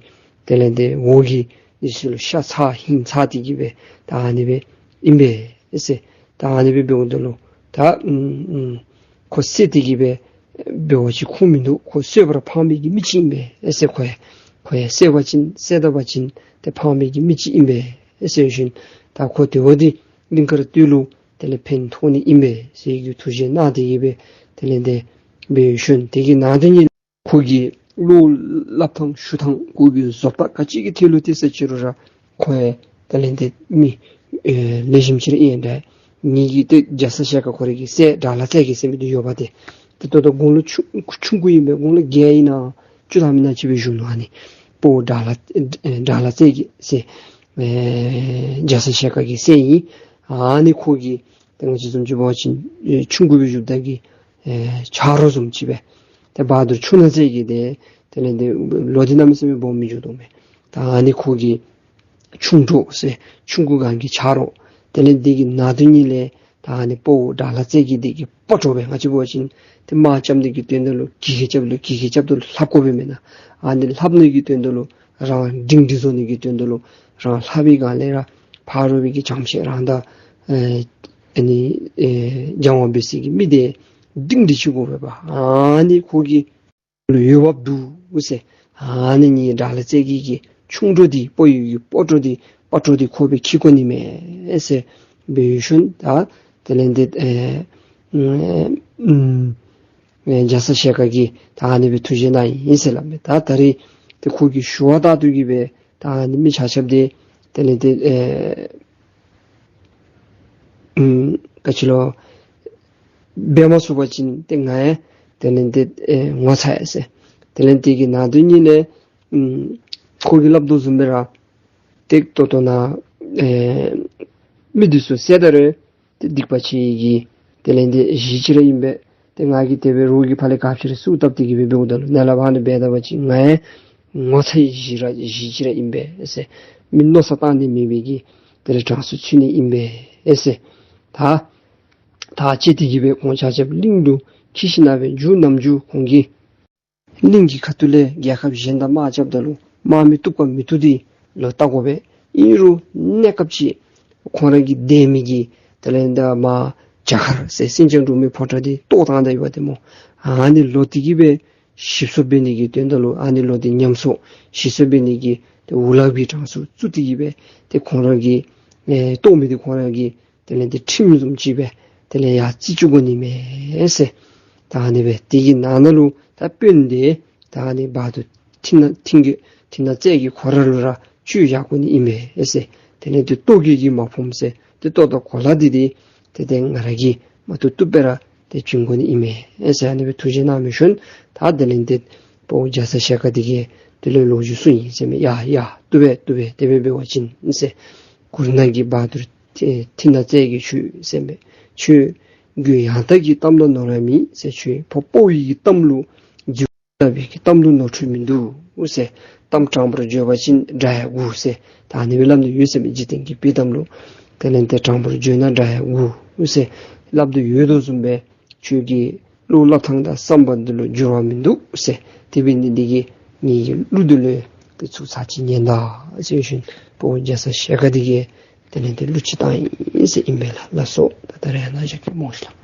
དེ་ལས་ཏེ་འོག་གི་འདི་ཚུ་ལུ་ཤ་ཚ་ཧིང་ཚ་སྟེ་གི་སྦེ་ད་ཨ་ནི་སྦེ་ཨིན་པས་ཟེར། ད་ཨ་ནི་སྦེ་འབདཝ་ད་ལུ་ད་ཨུམ་ཨུམ་ཁོ་བསད་དེ་གི་སྦེ་འབད་བ་ཅིན་ཁུངས་མིན་འདུག། ཁོ་གསོད་པར་ཕངས་མི་གི་མི་ཅིག་ཨིན་པས་ཟེར། ཁོ་ཡང་ཁོ་ཡང་བསད་པ་ཅིན་བསད་ད་པ་ཅིན་ཏེ་ཕངས་མི་གི་མི་ཅིག་ཨིན་པས་ཟེར་ཞིནམ་ད་ཁོ་དེ་བ་དེ་གླིང་དཀར་སྟོད་ལུ་དེ་ལས་ཕན་ཐོགས་ནི་ཨིན་པས་ཟེར་གྱི་ཐུགས་བཞེད་གནང་སྟེ་གི་སྦེ་དེ་ལས་ཏེ་འབད་ཞིནམ་དེ་གི་ནང་དོན་ཉིད་ཁོ་གི་བློ་སླབ་ཐངས་ཞུ་ཐངས་ཁོ་གི་བཟོ་ལྟ་ག་ཅི་གི་ཐད་ལུ་ཏེ་ཟེར་ཅི་རུང་ར་ཁོ་ཡང་དེ་ལས་ཏེ་མི་ཨེ་ལེགས་ཤོམ་ཅིག་ར་ཨིན་ད། ངེ་གི་ཏེ་རྒྱ་ཚ་ཞལ་དཀར་ཁོ་རའི་གི་སྲས་དགྲ་ལྷ་རྩེ་རྒྱལ་ཟེར་མི་འདི་ཡོདཔ་ཏེ། ཏེ་ད་ལྟོ་དགུང་ལོ་ཆུང་ཆུང་ཀུ་ཨིན་པས། དགུང་ལོ་བརྒྱད་ཨིན་ན་བཅུ་ཐམ་ཨིན་ན་ཅིག་སྦེ་བཞུགས་ནུག། ཨ་ནི་ཕོ་དགྲ་ལྷ་ཨེ་དགྲ་ལྷ་རྩེ་རྒྱལ་ཟེར་ཨེ་རྒྱ་ཚ་ཞལ་དཀར་གྱི་སྲས་ཨིན། ཨ་ནི་ཁོ་གི་ཏེ་ང་བཅས་བཟུམ་ཅིག་འབད་བ་ཅིན་ཨེ་ཆུང་ཀུ་སྦེ་བཞུགསཔ་ད་གི་ཨེ་ཆ་རོགས་བཟུམ་ཅིག་སྦེ་ཏེ་བ་དུར་ཆུ་ནག་རྩེ་རྒྱལ་དེ་དེ་ལས་ཏེ་ལོ་འདི་གནམ་མེད་ས་མེད་སྦོམ་མི་འགྱོ་དོ་མས། ད་ཨ་ནི་ཁོ་གི་ཆུང་གྲོགས་ཟེར་ཆུང་ཀུ་སྒང་གི་ཆ་རོགས། དེ་ལས་འདི་གི་ནང་དོན་ཉིད་ལས་ད་ཨ་ནི་ཕོ་དགྲ་ལྷ་རྩེ་རྒྱལ་འདི་གི་སྤོ་གྲོགས་སྦེ་ང་བཅས་འབད་བ་ཅིན་ཏེ་དམག་རྐྱབ་ནི་གི་དོན་དག་ལུ་གི་གི་རྐྱབ་ལུ་གི་གི་རྐྱབ་ད་ལུ་ལྷབ་དགོ་པས་མེན་ན། ཨ་ནི་ལྷབ་ནི་གི་དོན་དག་ལུ་རང་སྒྲིང་སྒྲི་བཟོ་ནི་གི་དོན་དག་ལུ་རང་ལྷབ་པའི་སྒང་ལས་ར་ཕ་རོལ་པོའི་གི་བྱང་ཆེ་རང་དང་ཨེ་ཨ་ནི་ཨེ་སྦྱང་བ་འབད་སའི་གི་མི་དེ་སྒྲིང་སྒྲི་ཅིག་དགོ་པས་པ། ཨ་ནི་ཁོ་གི་ལུ་འོས་འབབ་འདུག་ཟེར། ཨ་ནི་ངེའི་དགྲ་ལྷ་རྩེ་རྒྱལ་གྱི་ཆུང་གྲོགས་འདི་ཕོ་ཡི་གི་སྤོ་གྲོགས་འདི་སྤོ་གྲོགས་འདི་ཁོ་སྦེ་འཁྱིད་དགོ་ནི་མས་ཟེར་འབད་ཞིནམ་ད་དེ་ལས་འདི་ཨེ་ཨུམ་ཨེ་རྒྱ་ཚ་ཞལ་དཀར་གྱིས་ད་ཨ་ནི་སྦེ་ཐུགས་བཞེད་གནང་ཡི་ཟེར་སླབ་མས། ད་ད་རིས་ཏེ་ཁོ་གིས་ཞུ་བ་ལྟར་དུ་གི་སྦེ་ད་ཨ་ནི་མི་ཆ་ཁྱབ་འདི་དེ་ལས་འདི་ཨེ་ཨུམ་ག་ཅི་ལོ་འབད་མ་ཚུགས་པ་ཅིན་ཏེ་ང་ཡང་དེ་ལས་འདི་ཨེ་ངོ་ཚ་ཡི་ཟེར། དེ་ལས་འདི་གི་ནང་དོན་ཉིད་ལས་ཨུམ་ཁོ་གིས་སླབ་དོ་བཟུམ་སྦེ་ར་ཏེ་ད་ལྟོ་ནཱ་ཨེ་མི་འདི་ཚུ་བསད་ད་རུང་ སྡིག་པ་ཆེ་བའི་གི་དེ་ལས་འདི་གཞི་ཅིག་ར་ཨིན་པས། ཏེ་ང་གིས་དེ་སྦེ་རོགས་ཀྱི་ཕར་ལས་ག་ཅི་ར་གསོལཝ་བཏབ་སྟེ་གི་སྦེ་འབདཝ་ད་ལུ་ནཱ་ལས་ཕར་ནི་འབད་ད་པ་ཅིན་ང་ཡང་ངོ་ཚ་བའི་གཞི་ར་གཞི་ཅིག་ར་ཨིན་པས་ཟེར། མི་མནོ་བསམ་བཏང་ནི་མེད་པའི་གི་དེ་ལས་གྲངས་སུ་ཚུད་ནི་ཨིན་པས་ཟེར། ད་ད་ཅི་སྟེ་གི་སྦེ་ཁོང་ཆ་ཁྱབ་གླིང་དུ་འཁྱིད་ཞིནམ་ལས་མཇུག་ནམ་མཇུག་ཁོང་གིས་གླིང་གི་ཁ་ཐུག་ལས་རྒྱལ་ཁབ་གཞན་དང་དམག་རྐྱབ་ད་ལུ་དམག་མི་བཏུབ་ག་མི་བཏུབ་འདི་ལོག་བལྟ་དགོ་པས། ཨིན་རུང་གནས་སྐབས་ཅིག་ཁོང་ར་གི་དེ་མི་གི་དེ་ལས་འདི་མར་བྱ་མཁར་ཟེར་སེང་ལྕམ་འབྲུག་མོའི་ཕོ་བྲང་འདི་གཏོར་བཏང་ད་ཡོདཔ་ཏེ་སྨོ། ཨ་ནི་ལོག་སྟེ་གི་སྦེ་ཞིག་གསོ་འབད་ནི་གི་དོན་དག་ལུ་ཨ་ནི་ལོག་སྟེ་ཉམས་གསོ་ཞིག་གསོ་འབད་ནི་གི་ཏེ་འུ་ལག་པའི་གྲངས་སུ་བཙུགས་ཏེ་གི་སྦེ་ཏེ་ཁོང་ར་གི་ཨེ་གཏོར་མི་འདི་ཁོང་ར་གི་དེ་ལས་འདི་ཁྲིམས་བཟུམ་ཅིག་སྦེ་དེ་ལས་ཡར་རྩིས་བཅུག་དགོ་ནི་མས་ཟེར། ད་ཨ་ནི་སྦེ་དེ་གི་ནང་ན་ལུ་ད་དཔོན་འདི་ད་ཨ་ནི་བར་དུ་མཐིང་ནག་མཐིང་གི་མཐིང་ནག་རྩེ་གི་ཁོ་ར་ལུ་ར་ཆོས་བཞག་དགོ་ནི་ཨིན་མས་ཟེར། དེ་ལས་འདི་ལྟོ་གོས་ཀྱིས་མ་ཕོངམ་ཟེར་ཏེ་ལྟོ་དང་གོ་ལ་འདི་འདི་ཏེ་ཏེ་ང་ར་གིས་མ་བཏུབ་བཏུབ་སྦེ་ར་ཏེ་བྱིན་དགོ་ནི་ཨིན་མས་ཟེར། ཨ་ནི་སྦེ་ཐུགས་བཞེད་གནང་མི་ཤུལ་ད་དེ་ལས་འདི་དཔའ་བོ་རྒྱ་ཚ་ཞལ་དཀར་འདི་གིས་དེ་ལས་ལོ་རྒྱུས་གསུངས་ཡི་ཟེར་མས། ཡ་ཡ་བཏུབ་པས་བཏུབ་པས། དེ་སྦེ་འབད་བ་ཅིན་ཟེར། གུར་ནག་གི་བར་དུ་ཏེ་མཐིང་ནག་རྩེ་གི་ཁྱོད་ཟེར་མས། ཁྱོད་རྒྱུད་ཡང་དག་གི་གཏམ་ལ་ནོར་བ་མེད་ཟེར། ཁྱོད་ཕོ་དཔའ་བོའི་གི་གཏམ་ལུ་རྫི་ལྟ་བུའི་གི་གཏམ་ལུ་ནོར་འཁྲུལ་མིན་འདུག་ཟེར། གཏམ་དྲང་པོར་བརྗོད་པ་ཅིན་དགྲ་ཡང་སྒུག་ཟེར། ད་ཨ་ནི་སྦེ་སླབ་ནི་ཡོད་ཟེར་མས། འཇིག་རྟེན་གྱི་དཔེ་གཏམ་ལུ་དེ་ལས་འདི་དྲང་པོར་བརྗོད་ན་དགྲ་ཡང་སྒུག་ཟེར་སླབ་དོ་ཡོད་དོ་བཟུམ་སྦེ་ཁྱོད་ཀྱི་བློ་སླབ་ཐངས་དང་བསམ་པ་འདི་ལུ་འགྱུར་བ་མིན་འདུག་ཟེར། དེ་འབད་ནི་འདི་གིས་ངེ་གི་གླུ་འདི་ལུ་ཏེ་ཚུར་ཚར་གཅིག་ཉན་ད་ཟེར་ཞིནམ་དཔའ་བོ་རྒྱ་ཚ་ཞལ་དཀར་འདི་གིས་དེ་ལས་འདི་གླུ་ཅིག་བཏང་ཡི་ཟེར་ཨིན་པས་ལགས། ལགས་སོ། ད་ད་རེས་ནཱ་བཞག་གེ་སྨོ་ལགས།